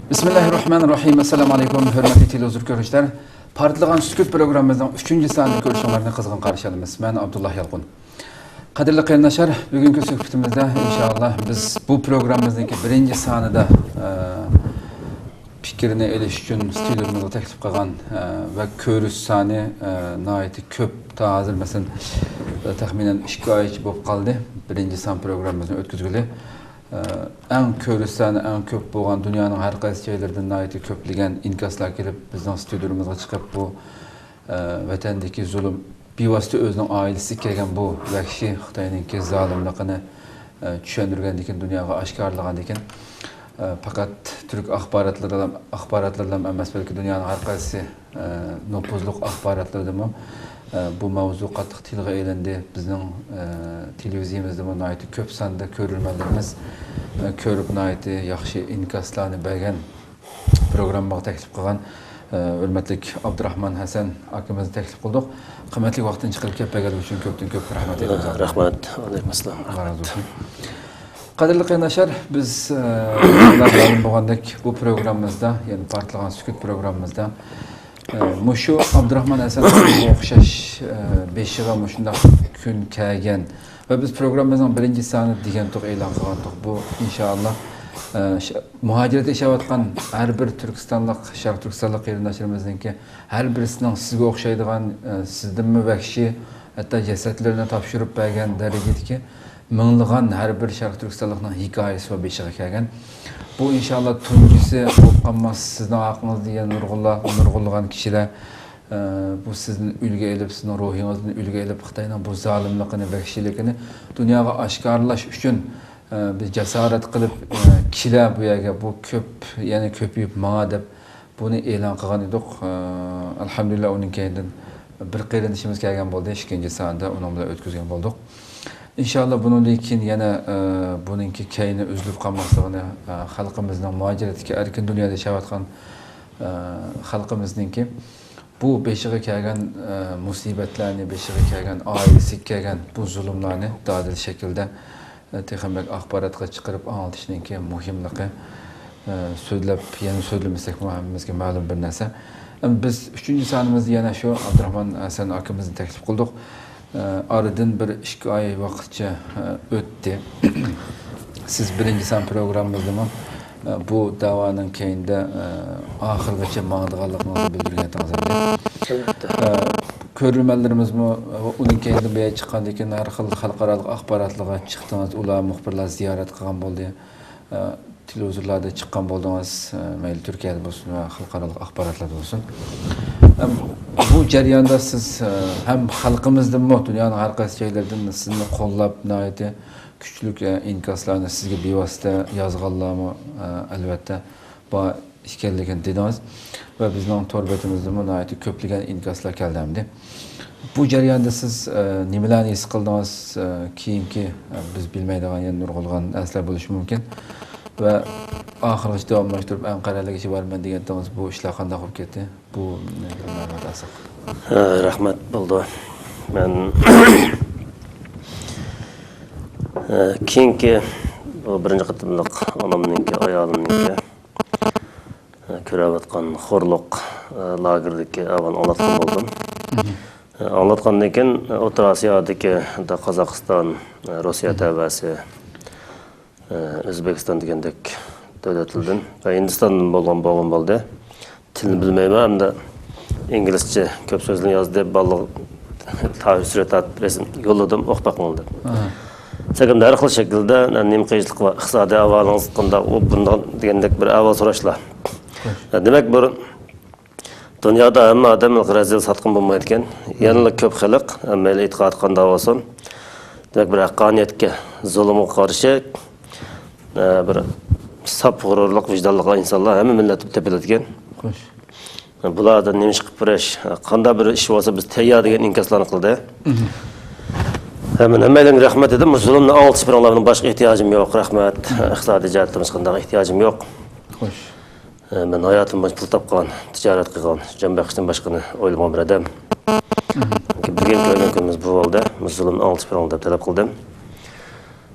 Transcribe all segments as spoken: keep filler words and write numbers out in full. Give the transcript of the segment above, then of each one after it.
بىسمىللاھىررەھمانىررەھىم. ئەسسالامۇ ئەلەيكۇم، ھۆرمەتلىك تېلېۋىزور كۆرۈشلەر. پارتلىغان سۈكۈت پروگراممىمىزنىڭ ئۈچىنچى سانىنى كۆرۈشۈڭلارنى قىزغىن قارشى ئالىمىز. مەن ئابدۇللا يالقۇن. قەدىرلىك قېرىنداشلار، بۈگۈنكى سۆھبىتىمىزدە ئىنشائاللا بىز بۇ پروگراممىمىزنىڭكى بىرىنچى سانىدا، ئە، پىكرىنى ئېلىش ئۈچۈن ستۇدىيىمىزغا تەكلىپ قىلغان، ئە، ۋە كۆرۈش سانى، ئە، ناھايىتى كۆپ. تا ھازىر مەسىلەن، ئە، تەخمىنەن ئىككى ئايچە بولۇپ قالدى بىرىنچى سان پروگراممىمىزنى ئۆتكۈزگىلى. ئە، ئەڭ كۆرۈش سانى ئەڭ كۆپ بولغان دۇنيانىڭ ھەر قايسى جايلىرىدىن ناھايىتى كۆپلىگەن ئىنكاسلار كېلىپ، بىزنىڭ ستۇدىيىمىزغا چىقىپ، بۇ، ئە، ۋەتەندىكى زۇلۇم، بىۋاسىتە ئۆزىنىڭ ئائىلىسىگە كەلگەن بۇ ۋەھشىي خىتاينىڭكى زالىملىقىنى، ئە، چۈشەندۈرگەندىن كېيىن، دۇنياغا ئاشكارىلىغاندىن كېيىن، ئە، پەقەت تۈرك ئاخباراتلىرىدا، ئاخباراتلىرىدىلا ئەمەس، بەلكى دۇنيانىڭ ھەر قايسى، ئە، نوپۇزلۇق ئاخباراتلىرىدىمۇ، ئە، بۇ ماۋزۇ قاتتىق تىلغا ئېلىندى. بىزنىڭ، ئە، تېلېۋىزىيەمىزدىمۇ ناھايىتى كۆپ ساندا كۆرۈرمەنلىرىمىز، ئە، كۆرۈپ ناھايىتى ياخشى ئىنكاسلارنى بەرگەن، پروگراممىغا تەكلىپ قىلغان، ئە، ھۆرمەتلىك ئابدۇراخمان ھەسەن ئاكىمىزنى تەكلىپ قىلدۇق. قىممەتلىك ۋاقتىنى چىقىرىپ كېلىپ بەرگەنلىكى ئۈچۈن كۆپتىن كۆپ رەھمەت ئېيتىمىز. رەھمەت. ۋەئەلەيكۇم ئەسسالام. ئاللا رازى بولسۇن. قەدىرلىك قېرىنداشلار، بىز، ئە، مەلۇم بولغاندەك بۇ پروگراممىمىزدا، يەنى پارتلىغان سۈكۈت پروگراممىمىزدا، ئە، مۇشۇ ئابدۇراخمان ھەسەن ئوخشاش، ئە، بېشىغا مۇشۇنداق كۈن كەلگەن ۋە بىز پروگراممىمىزنىڭ بىرىنچى سانى دېگەنتۇق، ئېلان قىلغانتۇق. بۇ ئىنشائاللا، ئە، ش-، مۇھاجىرەتتە ياشاۋاتقان ھەر بىر تۈركىستانلىق، شەرقىي تۈركىستانلىق قېرىنداشلىرىمىزنىڭكى ھەر بىرسىنىڭ سىزگە ئوخشايدىغان، ئە، سىزدىنمۇ ۋەھشىي، ھەتتا جەسەتلىرىنى تاپشۇرۇپ بەرگەن دەرىجىدىكى مىڭلىغان ھەر بىر شەرقىي تۈركىستانلىقنىڭ ھېكايىسى ۋە بېشىغا كەلگەن. بۇ ئىنشاللا تۇنجىسى بولۇپ قالماس. سىزنىڭ ھەققىڭىزدە يەنە نۇرغۇنلا-، نۇرغۇنلىغان كىشىلەر، ئە، بۇ سىزدىن ئۈلگە ئېلىپ، سىزنىڭ روھىڭىزدىن ئۈلگە ئېلىپ، خىتاينىڭ بۇ زالىملىقىنى، ۋەھشىيلىكىنى دۇنياغا ئاشكارىلاش ئۈچۈن، ئە، بىز جاسارەت قىلىپ، ئە، كېلە بۇ يەرگە. بۇ كۆپ، يەنە كۆپىيىپ ماڭا دەپ بۇنى ئېلان قىلغان ئىدۇق. ئە، ئەلھەمدۇلىللا، ئۇنىڭ كەينىدىن بىر قېرىندىشىمىز كەلگەن بولدى، ئىككىنچى سانىدا ئۇنىڭ بىلەن ئۆتكۈزگەن بولدۇق. ئىنشاللا بۇنىڭدىن كېيىن يەنە، ئە، بۇنىڭكى كەينى ئۈزۈلۈپ قالماسلىقىنى، ئە، خەلقىمىزنىڭ، مۇھاجىرەتتىكى ئەركىن دۇنيادا ياشاۋاتقان، ئە، خەلقىمىزنىڭكى بۇ بېشىغا كەلگەن، ئە، مۇسىبەتلەرنى، بېشىغا كەلگەن، ئائىلىسىگە كەلگەن بۇ زۇلۇملارنى دادىل شەكىلدە، ئە، تېخىمۇ بەك ئاخباراتقا چىقىرىپ ئاڭلىتىشنىڭكى مۇھىملىقى، ئە، سۆزلەپ، يەنە سۆزلىمىسەكمۇ ھەممىمىزگە مەلۇم بىر نەرسە. ئەمما بىز ئۈچىنچى سانىمىزدا يەنە شۇ ئابدۇراخمان ھەسەن ئاكىمىزنى تەكلىپ قىلدۇق. ئە، ئارىدىن بىر ئىككى ئاي ۋاقىتچە، ئە، ئۆتتى. سىز بىرىنچى سان پروگراممىمىزدىمۇ، ئە، بۇ داۋانىڭ كەينىدە، ئە، ئاخىرغىچە ماڭىدىغانلىقىڭىزنى بىلدۈرگەنتىڭىز ئىدى. ئەلۋەتتە. ئە، كۆرۈرمەنلىرىمىزمۇ، ئە، ئۇنىڭ كەينىدىن بۇ يەرگە چىققاندىن كېيىن ھەر خىل خەلقئارالىق ئاخباراتلارغا چىقتىڭىز، ئۇلار مۇخبىرلار زىيارەت قىلغان بولدى. ئە، تېلېۋىزورلاردا چىققان بولدىڭىز، ئە، مەيلى تۈركىيەدە بولسۇن ۋە خەلقئارالىق ئاخباراتلاردا بولسۇن. ئەم، بۇ جەرياندا سىز، ئە، ھەم خەلقىمىزدىنمۇ، دۇنيانىڭ ھەر قايسى جايلىرىدىن سىزنى قوللاپ، ناھايىتى كۈچلۈك، ئە، ئىنكاسلارنى سىزگە بىۋاسىتە يازغانلارمۇ، ئە، ئەلۋەتتە بار ئىكەنلىكىنى دېدىڭىز ۋە بىزنىڭ تور بېتىمىزدىمۇ ناھايىتى كۆپلىگەن ئىنكاسلار كەلدى ئەمدى. بۇ جەرياندا سىز، ئە، نېمىلەرنى ھېس قىلدىڭىز؟ ئە، كېيىنكى، ئە، بىز بىلمەيدىغان يەنە نۇرغۇنلىغان نەرسىلەر بولۇشى مۇمكىن. ۋە ئاخىرغىچە داۋاملاشتۇرۇپ ئەنقەرەلىككىچە بارىمەن دېگەنتىڭىز، بۇ ئىشلار قانداق بولۇپ كەتتى؟ بۇ مەلۇمات ئالساق. ھە، رەھمەت، بولدى. مەن، ئە، كېيىنكى بۇ بىرىنچى قېتىملىق ئانامنىڭكى، ئايالىمنىڭكى، ئە، كۆرۈۋاتقان خورلۇق، ئە، لاگېرىدىكى ئەھۋالنى ئاڭلاتقان بولدۇم. ئە، ئاڭلاتقاندىن كېيىن، ئە، ئوتتۇرا ئاسىيادىكى، قازاقىستان، ئە، روسىيە تەۋەسى، ئە، ئۆزبېكىستان دېگەندەك دۆلەتلەردىن ۋە ھىندىستاندىن بولغان، بولغان بولدى. تىلنى بىلمەيمەن، ئەمدى ئىنگلىزچە كۆپ سۆزلىرىنى يازدى، بالىلىق تاۋۇز سۈرەت تارتىپ رەسىم يوللىدىم، ئوقۇپ بېقىڭ دەپ. ئاھا. سەكەم ھەر خىل شەكىلدە، نېمە قىيىنچىلىق بار، ئىقتىسادىي ئەھۋالىڭىز قانداق، ئۇ بۇنداق دېگەندەك بىر ئەھۋال سوراشلار. خوش. دېمەك، بۇ دۇنيادا ھەممە ئادەم رەزىل ساتقىن بولمايدىكەن. يەنىلا كۆپ خەلق، مەيلى ئېتىقادى قانداق بولسۇن، دېمەك، بىر ھەققانىيەتكە، زۇلۇمغا قارشى، ئە، بىر ساپ غۇرۇرلۇق، ۋىجدانلىق ئىنسانلار ھەممە مىللەتتە تېپىلىدىكەن. خوش. بۇلاردىن نېمە ئىش قىلىپ بېرىش، قانداق بىر ئىش بولسا بىز تەييار دېگەن ئىنكاسلارنى قىلدى. مم. ھە، مەن ھەممەيلەنگە رەھمەت دېدىم. مۇشۇ زۇلۇمنى ئاڭلىتىش بىلەن مېنىڭ باشقا ئېھتىياجىم يوق، رەھمەت. ئىقتىسادىي جەھەتتىن ھېچقانداق ئېھتىياجىم يوق. خوش. ئە، مەن ھاياتىم بويىچە پۇل تاپقان، تىجارەت قىلغان، جان بېقىشتىن باشقىنى ئويلىمىغان بىر ئادەم. مم. بۈگۈنكى ئۆينىڭ كۈنىمىز بۇ بولدى. مۇشۇ زۇلۇمنى ئاڭلىتىش بېرىڭ دەپ تەلەپ قىلدىم.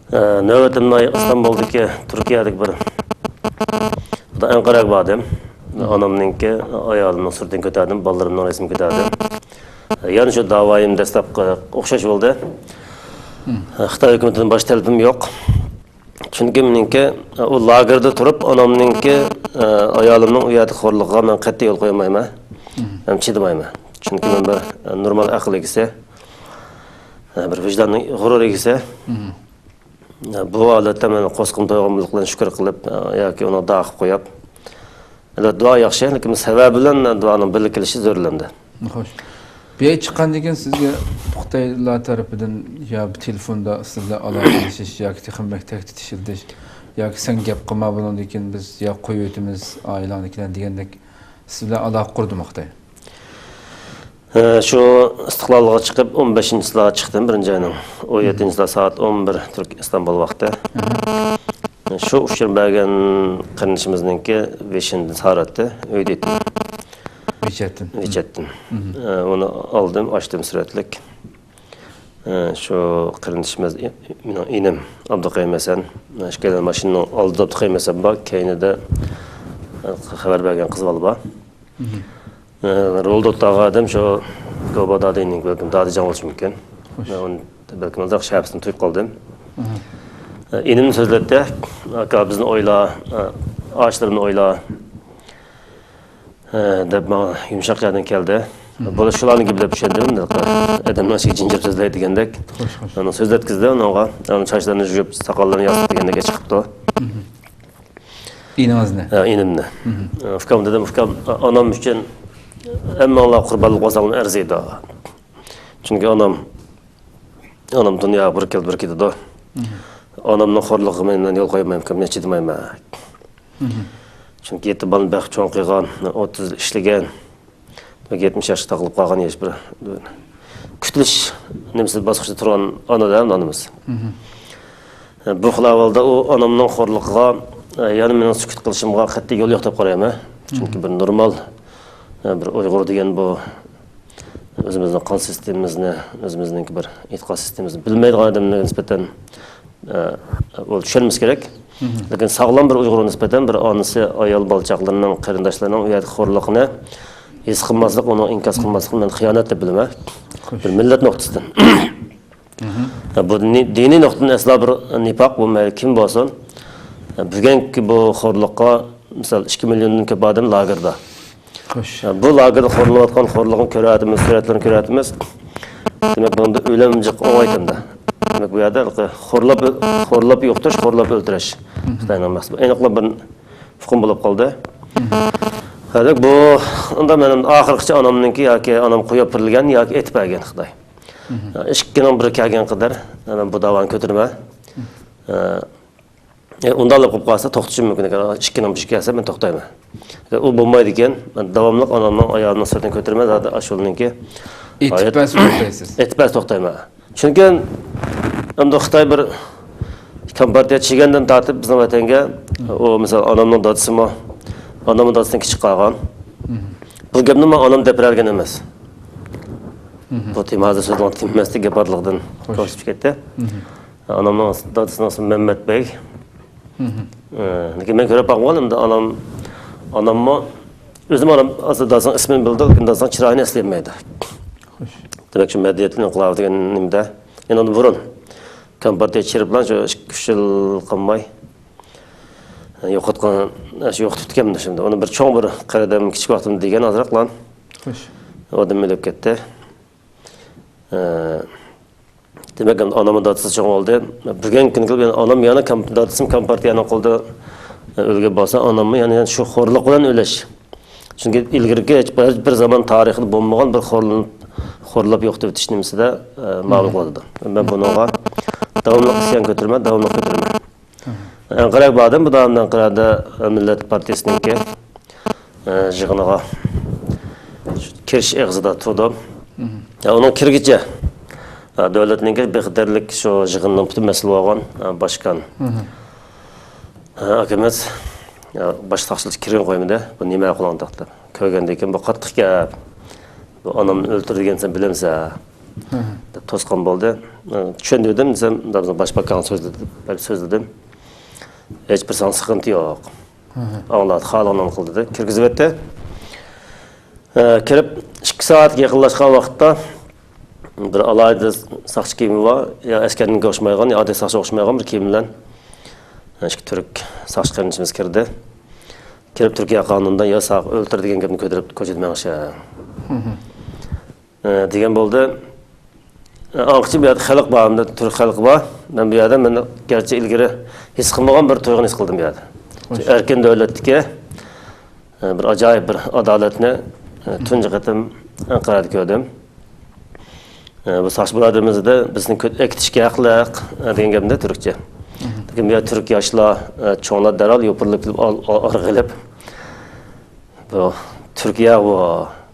ئە، نۆۋىتىمدە ئىستانبۇلدىكى تۈركىيەدىكى بىر ئەنقەرەگە باردىم. ئانامنىڭكى، ئايالىمنىڭ سۈرىتىنى كۆتەردىم، بالىلىرىمنىڭ رەسىمىنى كۆتەردىم. يەنە شۇ داۋايىم دەسلەپكى ئوخشاش بولدى. خىتاي ھۆكۈمىتىدىن باشقا تەلىپىم يوق. چۈنكى مېنىڭكى، ئۇ لاگېردا تۇرۇپ، ئانامنىڭكى، ئايالىمنىڭ ئۇ يەردە خورلۇقىغا مەن قەتئىي يول قويمايمەن. ھەم چىدىمايمەن. چۈنكى مەن بىر نورمال ئەقىل ئىگىسى، بىر ۋىجدان، غۇرۇر ئىگىسى. بۇ ھالەتتە مەن قورسىقىم تويغانلىقى بىلەن شۈكۈر قىلىپ، ياكى ئۇنى دۇئا قىلىپ قويۇپ، ئەلۋەتتە، دۇئا ياخشى، لېكىن سەۋەب بىلەن دۇئانىڭ بىللە كېلىشى زۆرۈرلەندى. خوش. بۇ يەرگە چىققاندىن كېيىن سىزگە خىتايلار تەرىپىدىن يا بىر تېلېفوندا سىز بىلەن ئالاقىلىشىش ياكى تېخىمۇ بەك تەھدىت ئىشلىتىش ياكى سەن گەپ قىلما بۇنىڭدىن كېيىن بىز يا قويۇۋېتىمىز ئائىلەڭنىڭكىلەرنى دېگەندەك سىز بىلەن ئالاقە قۇردىمۇ خىتاي؟ ھە، شۇ ئىستىقلالغا چىقىپ، ئون بەشىنچىسىدا چىقتىم، بىرىنچى ئاينىڭ ئون يەتتىنچىسىدا سائەت ئون بىر تۈرك ئىستانبۇل ۋاقتى. شۇ ئۇچۇر بەرگەن قېرىندىشىمىزنىڭكى بېشىندىن ساراتتى، ئۆيدە ئىدى. ۋىچەتتىن. ۋىچەتتىن. ھە، ئۇنى ئالدىم، ئاچتىم سۈرەتلىك. ئە، شۇ قېرىندىشىمىز، ئى-، مېنىڭ ئىنىم ئابدۇقەييۇم ھەسەن. ئىككىيلەن ماشىنىنىڭ ئالدىدا ئابدۇقەييۇم ھەسەن بار، كەينىدە، ئە، خەۋەر بەرگەن قىز بالا بار. ئە، رولدا ئولتۇرغان ئادەم شۇ گوبا دادىنىڭ بەلكىم دادىجان بولۇشى مۇمكىن. خوش. مەن ئۇنى بەلكىم ئازراق شەپىسىنى تۇيۇپ قالدىم. ئە، ئىنىمنى سۆزلەتتى. «ئاكا، بىزنى ئويلا، ئە، ئاشلىرىنى ئويلا.» ھە، دەپ ماڭا يۇمشاق يەردىن كەلدى. بولۇش شۇلارنى گېپلەپ چۈشەندۈردۈم، ئادەمنىڭ ئىچىگە جىنجىپ سۆزلەيدۇ دېگەندەك. خوش، خوش. ئۇنى سۆزلەتكۈزدى، ئۇنىڭغا، ئۇنىڭ چاچلىرىنى يۇيۇپ، ساقاللىرىنى ياساپ دېگەندەك چىقىپتۇ. ئىنىڭىزنى؟ ھە، ئىنىمنى. ئۇكام دېدىم، ئۇكام، ئانام ئۈچۈن ھەممىڭلار قۇربانلىق بەرسەڭلار ئەرزىيدۇ. چۈنكى ئانام، ئانام دۇنياغا بىر كېلىپ بىر كېتىدۇ. ئانامنىڭ خورلۇقىغا مەن يول قويمايمەن، مەن چىدىمايمەن. چۈنكى يەتتە بالىنى بېقىپ چوڭ قىلغان، ئوتتۇز يىل ئىشلىگەن، يەتمىش ياشقا تاقىلىپ قالغان ياش بىر كۈتۈلۈش نېمىسى باسقۇچىدا تۇرغان ئانا-دە ئانىمىز. بۇ خىل ئەھۋالدا ئۇ ئانامنىڭ خورلۇقىغا، يەنە مېنىڭ سۈكۈت قىلىشىمغا قەتئىي يول يوق دەپ قارايمەن. چۈنكى بىر نورمال، بىر ئۇيغۇر دېگەن بۇ ئۆزىمىزنىڭ قان سىستېمىمىزنى، ئۆزىمىزنىڭكى بىر ئېتىقاد سىستېمىمىزنى بىلمەيدىغان ئادەملەرگە نىسبەتەن، ئە، ئۇ چۈشەنمىسى كېرەك. لېكىن ساغلام بىر ئۇيغۇرغا نىسبەتەن بىر ئانىسى، ئايال بالا-چاقىلىرىنىڭ، قېرىنداشلىرىنىڭ ئۇ يەردە خورلۇقىنى ھېس قىلماسلىق، ئۇنىڭ ئىنكاس قىلماسلىقىنى مەن خىيانەت دەپ بىلىمەن. خوش. بىر مىللەت نۇقتىسىدىن. يا، بۇ دىنىي، دىنىي نۇقتىدىن ئەسلا بىر نىپاق، بۇ مەيلى كىم بولسۇن. يا، بۈگۈنكى بۇ خورلۇققا، مىسال، ئىككى مىليوندىن كۆپ ئادەم لاگېردا. خوش. يا، بۇ لاگېردا خورلىنىۋاتقان خورلۇقنى كۆرۈۋاتىمىز، سۈرەتلىرىنى كۆرۈۋاتىمىز. دېمەك، بۇنىڭدا ئۆلۈم جىق ئوڭايتىمدا. دېمەك، بۇ يەردە خورلاپ، خورلاپ يوقىتىش، خورلاپ ئۆلتۈرۈش. خىتاينىڭ مەقسىتى. ئېنىقلا بىر ئۇقۇم بولۇپ قالدى. ھەدەك بۇ، ئۇندا مەن ئاخىرقىچە ئانامنىڭكى ياكى ئانام قويۇپ بېرىلگەن ياكى ئېتىپ بەرگەن خىتاي. ئىككىنىڭ بىرى كەلگەن قەدەر مەن بۇ داۋانى كۆتۈرىمەن. ئە، ئۇنداقلا قىلىپ قالسا توختىشىم مۇمكىن ئىكەن. ئىككىنىڭ بىرى كەلسە مەن توختايمەن. ئۇ بولمايدىكەن، مەن داۋاملىق ئانامنىڭ، ئايالىمنىڭ سۈرىتىنى كۆتۈرىمەن. زادى ئاشۇنىڭكى ئېتىپ بەرسە توختايسىز. ئېتىپ بەرسە توختايمەن. چۈنكى ئەمدى خىتاي بىر كومپارتىيە چىگەندىن تارتىپ بىزنىڭ ۋەتەنگە، ئۇ مىسال ئانامنىڭ دادىسىمۇ، ئانامنىڭ دادىسىدىن كىچىك قالغان. بۇ گەپنى مانا ئانام دەپ بەرگەن ئەمەس. بۇ تېما ھازىر سۆزلىگەن تېما ئەمەستى، گەپ ئارىلىقىدىن خوش. كۆچۈپ كەتتى. ئانامنىڭ دادىسىنىڭ ئىسمى مەممەت بەگ. ئە، لېكىن مەن كۆرۈپ باقمىغان ئەمدى ئانام، ئاناممۇ، ئۆزىمۇ ئانام ئەسلى دادىسىنىڭ ئىسمىنى بىلىدۇ، لېكىن دادىسىنىڭ چىرايىنى ئەسلىيەلمەيدۇ. خوش. دېمەك، شۇ مەدەنىيەت ئىنقىلابى دېگەن نېمىدە، يەنى ئۇندىن بۇرۇن كومپارتىيە چىرىپ بىلەن شۇ ئىككى، ئۈچ يىل قالماي، يوقاتقان، شۇ يوقىتىپتىكەن شۇنداق. ئۇنى بىر چوڭ بىر قەدەم كىچىك ۋاقتىمدا دېگەن ئازراقلا. خوش. ئۇ ئادەم ئۆلۈپ كەتتى. ئە، دېمەك، ئانامنىڭ دادىسى چوڭ بولدى. بۈگۈنكى كۈنگە كېلىپ، يەنە ئانام يەنە كام-، دادىسىمۇ كومپارتىيەنىڭ قولىدا، ئە، ئۆلگەن بولسا، ئاناممۇ يەنە، يەنە شۇ خورلۇق بىلەن ئۆلۈش. چۈنكى ئىلگىرىكى ھېچ، ھېچ بىر زامان تارىخىدا بولمىغان بىر خورلىنىپ، خورلاپ يوقىتىۋېتىش نېمىسىدە، ئە، مەلۇم قىلىدۇ. مەن بۇنىڭغا داۋاملىق ئىسيان كۆتۈرىمەن، داۋاملىق كۆتۈرىمەن. ئەنقەرەگە باردىم، بۇ داۋامدا ئەنقەرەدە مىللەت پارتىيىسىنىڭكى، ئە، يىغىنىغا كىرىش ئېغىزىدا تۇردۇم. يا، ئۇنىڭ كىرگۈچە، ئە، دۆلەتنىڭكى بىخەتەرلىك شۇ يىغىننىڭ پۈتۈن مەسئۇلى بولغان، ئە، باشقان، ئە، ئاكىمىز، يا، باش ساقچىلار كىرگىلى قويمىدى. بۇ نېمە قىلىڭ دەپ. كۆرگەندىن كېيىن بۇ قاتتىق گەپ. بۇ ئانامنى ئۆلتۈر دېگەن سەن بىلەمسەن؟ دەپ توسقان بولدى. چۈشەندۈردۈم دېسەم، بىزنىڭ باش باكاڭ سۆزلىدى، دەپ سۆزلىدىم. ھېچ بىر ساڭا سىقىنتى يوق. ئاڭلاتتى، خالىغىنىنى قىل دېدى. كىرگۈزۈۋەتتى. ئە، كىرىپ ئىككى سائەتكە يېقىنلاشقان ۋاقىتتا بىر ئالاھىدە ساقچى كىيىمى بار، يا ئەسكەرنىڭكىگە ئوخشىمايدىغان، يا ئاددىي ساقچىغا ئوخشىمايدىغان بىر كىيىم بىلەن ئىككى تۈرك ساقچى قېرىندىشىمىز كىردى. كىرىپ تۈركىيە قانۇنىدا ياساق، ئۆلتۈر دېگەن گەپنى كۆتۈرۈپ كوچىدا مېڭىشى. ئە، دېگەن بولدى. ئە، ئاڭقىچە بۇ يەردە خەلق بار، ھەمدە تۈرك خەلقى بار. مەن بۇ يەردە مەن گەرچە ئىلگىرى ھېس قىلمىغان بىر تۇيغۇنى ھېس قىلدىم بۇ يەردە. ئەركىن دۆلەتتىكى، ئە، بىر ئاجايىپ بىر ئادالەتنى، ئە، تۇنجى قېتىم ئەنقەرەدە كۆردۈم. ئە، بۇ ساقچى بۇرادىرىمىز دېدى، بىزنى كۆ-، ئەكېتىشكە ھەقلىق، ئە، دېگەن گەپنى تۈركچە. لېكىن بۇ يەردە تۈرك ياشلار، ئە، چوڭلار دەرھال يوپۇرۇلۇپ كېلىپ ئال-، ئال-، ئارىغا ئېلىپ، بۇ تۈركىيە بۇ.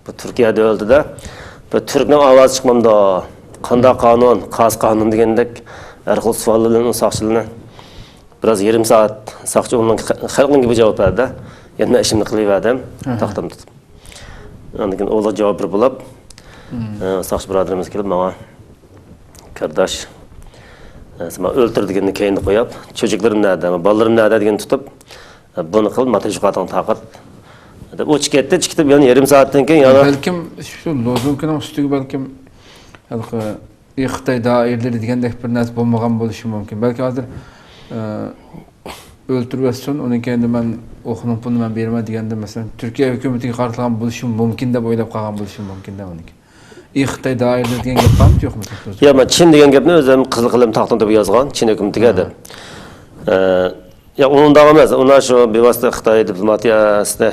بۇ تۈركىيە دۆلىتىدە بۇ تۈركنىڭ ئاۋازى چىقمامدۇ؟ قانداق قانۇن، قاسى قانۇن دېگەندەك ھەر خىل سوئاللار بىلەن ئۇ ساقچىلارنى بىراز يېرىم سائەت ساقچى ئۇنىڭ خە-، خەلقنىڭ گېپىگە جاۋاب بەردى. يەنە مەن ئىشىمنى قىلىۋەردىم، تاختامنى تۇتۇپ. ئاندىن كېيىن ئۇلار جاۋاب بېرىپ بولاپ، ئە، ساقچى بۇرادىرىمىز كېلىپ ماڭا، «قېرىنداش، ئە، سەن ماڭا ئۆلتۈر دېگەننى كەينىدە قويۇپ، چۆچەكلىرىم نەدە، بالىلىرىم نەدە؟» دېگەننى تۇتۇپ، بۇنى قىل، مانا تەشۋىقاتىڭنى تارقات، دەپ ئۇ چىقىپ كەتتى. چىقىپ يەنە يېرىم سائەتتىن كېيىن يەنە بەلكىم شۇ لوزۇنكىنىڭ ئۈستىگە بەلكىم ھېلىقى «ئى خىتاي دائىرىلىرى» دېگەندەك بىر نەرسە بولمىغان بولۇشى مۇمكىن. بەلكى ھازىر، ئە، «ئۆلتۈرۈۋەتسۇن، ئۇنىڭ كەينىدە مەن ئۇ خۇلۇڭپۇننى مەن بېرىمەن» دېگەندە، مەسىلەن، تۈركىيە ھۆكۈمىتىگە قارىتىلغان بولۇشى مۇمكىن دەپ ئويلاپ قالغان بولۇشى مۇمكىن-دە ئۇنىڭكى. «ئى خىتاي دائىرىلىرى» دېگەن گەپ بارمۇ يوقمۇ؟ يا، مەن چىن دېگەن گەپنى ئۆزۈم قىزىل قەلەم تاختىمدا يازغان، چىن ھۆكۈمىتىگە دەپ. ئە، يا، ئۇنىڭداق ئەمەس، ئۇنىڭ شۇ بىۋاسىتە خىتاي دىپلوماتىيەسىدە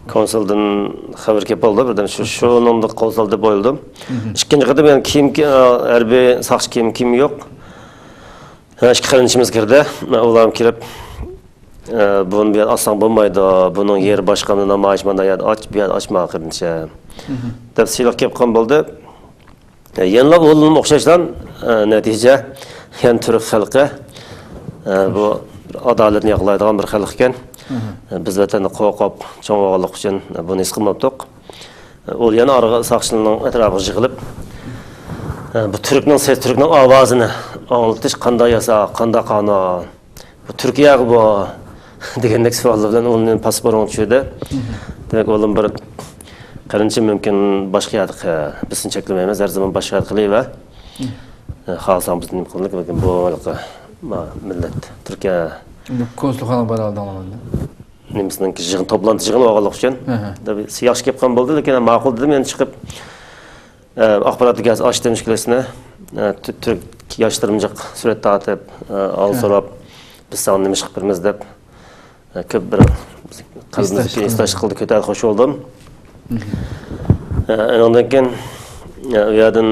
كونسۇلدىن خەۋەر كېلىپ قالدى بىردەم، شۇ، شۇنىڭدا قول سالدى دەپ ئويلىدىم. ئىككىنچى قېتىم يەنە كىيىم، كى-، ھەربىي ساقچى كىيىم، كىيىم يوق. ھە، ئىككى قېرىندىشىمىز كىردى. ئۇلارمۇ كىرىپ، ئە، «بۇنى بۇ يەردە ئاچساڭ بولمايدۇ، بۇنىڭ يېرى باشقا، مۇنداق نامايىش، مانا يەردە ئاچ، بۇ يەردە ئاچما، قېرىندىشىم» دەپ سىلىق كېلىپ قالغان بولدى. يەنىلا ئۇنىڭغا ئوخشاشلا، ئە، نەتىجە يەنە تۈرك خەلقى، ئە، بۇ بىر ئادالەتنى ياقلايدىغان بىر خەلق ئىكەن. ئە، بىز ۋەتەندە قورقۇپ چوڭ بولغانلىقى ئۈچۈن، ئە، بۇنى ھېس قىلماپتۇق. ئە، ئۇ يەنە ئارىغا ساقچىلارنىڭ ئەتراپىغا يىغىلىپ، ئە، بۇ تۈركنىڭ سېسى، تۈركنىڭ ئاۋازىنى ئاڭلىتىش، قانداق ياسا، قانداق قانۇن، بۇ تۈركىيەغۇ بۇ دېگەندەك سوئاللار بىلەن ئۇنى پاسپورتىڭ چۈشۈردى. دېمەك، ئۇلار بىر قېرىندىشىم مۇمكىن باشقا يەردە قى-، بىزنى چەكلىمەيمىز، ھەر زامان باشقا يەردە قىلىۋە. ئە، خالىساڭ بىزنى نېمە قىلىمىز، لېكىن بۇ ھېلىقى، ما، مىللەت، تۈركىيە كونسۇلخانىغا بارالىدىڭلار ئەمدى. نېمىسىنىڭكى يىغىن، توپلانتى يىغىنى بولغانلىقى ئۈچۈن. دەپ، ياخشى گەپ قىلغان بولدى، لېكىن ماقۇل دېدىم، يەنە چىقىپ. ئە، ئاخباراتلىق گېزىت ئاچتىم ئىككىلىسىنى. ئە، تۈ-، تۈرك ياشلىرىم جىق سۈرەت تارتىپ، ئە، ھال سوراپ، «بىز ساڭا نېمە ئىش قىلىپ بېرىمىز؟» دەپ، ئە، كۆپ بىر قەلبىمىز ھېسداشلىق قىلدى، كۆتەر خوش بولدۇم. ئە، ئۇنىڭدىن كېيىن، ئە، ئۇ يەردىن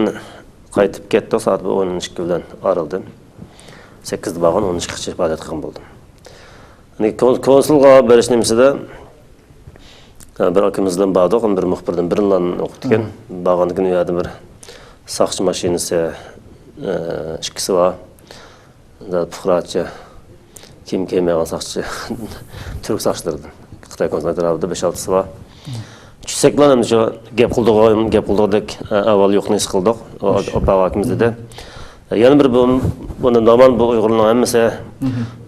قايتىپ كەتتۇق، سائەت بىر ئون ئىككى بىلەن ئارىلىدىن. سەككىزدە بارغان، ئون ئىككىگىچە پائالىيەت قىلغان بولدۇم. يەنى كون-، كونسۇلغا بېرىش نېمىسىدە، بىر ئاكىمىز بىلەن باردۇق، بىر مۇخبىردىن بىرلا ئوقۇپتىكەن. بارغاندىن كېيىن ئۇ يەردە بىر ساقچى ماشىنىسى، ئىككىسى بار. پۇقراچە كىيىم كىيمەيدىغان ساقچى، تۈرك ساقچىلىرىدىن. خىتاي كونسۇل ئەتراپىدا بەش-ئالتىسى بار. چۈشسەكلا ئەمدى شۇ گەپ قىلىدىغان، گەپ قىلىدىغۇدەك ئەھۋال يوقنى ھېس قىلدۇق. ئاپا ئاكىمىز دېدى. يەنە بىر بۇ، بۇنى نورمال بۇ ئۇيغۇرلارنىڭ ھەممىسى،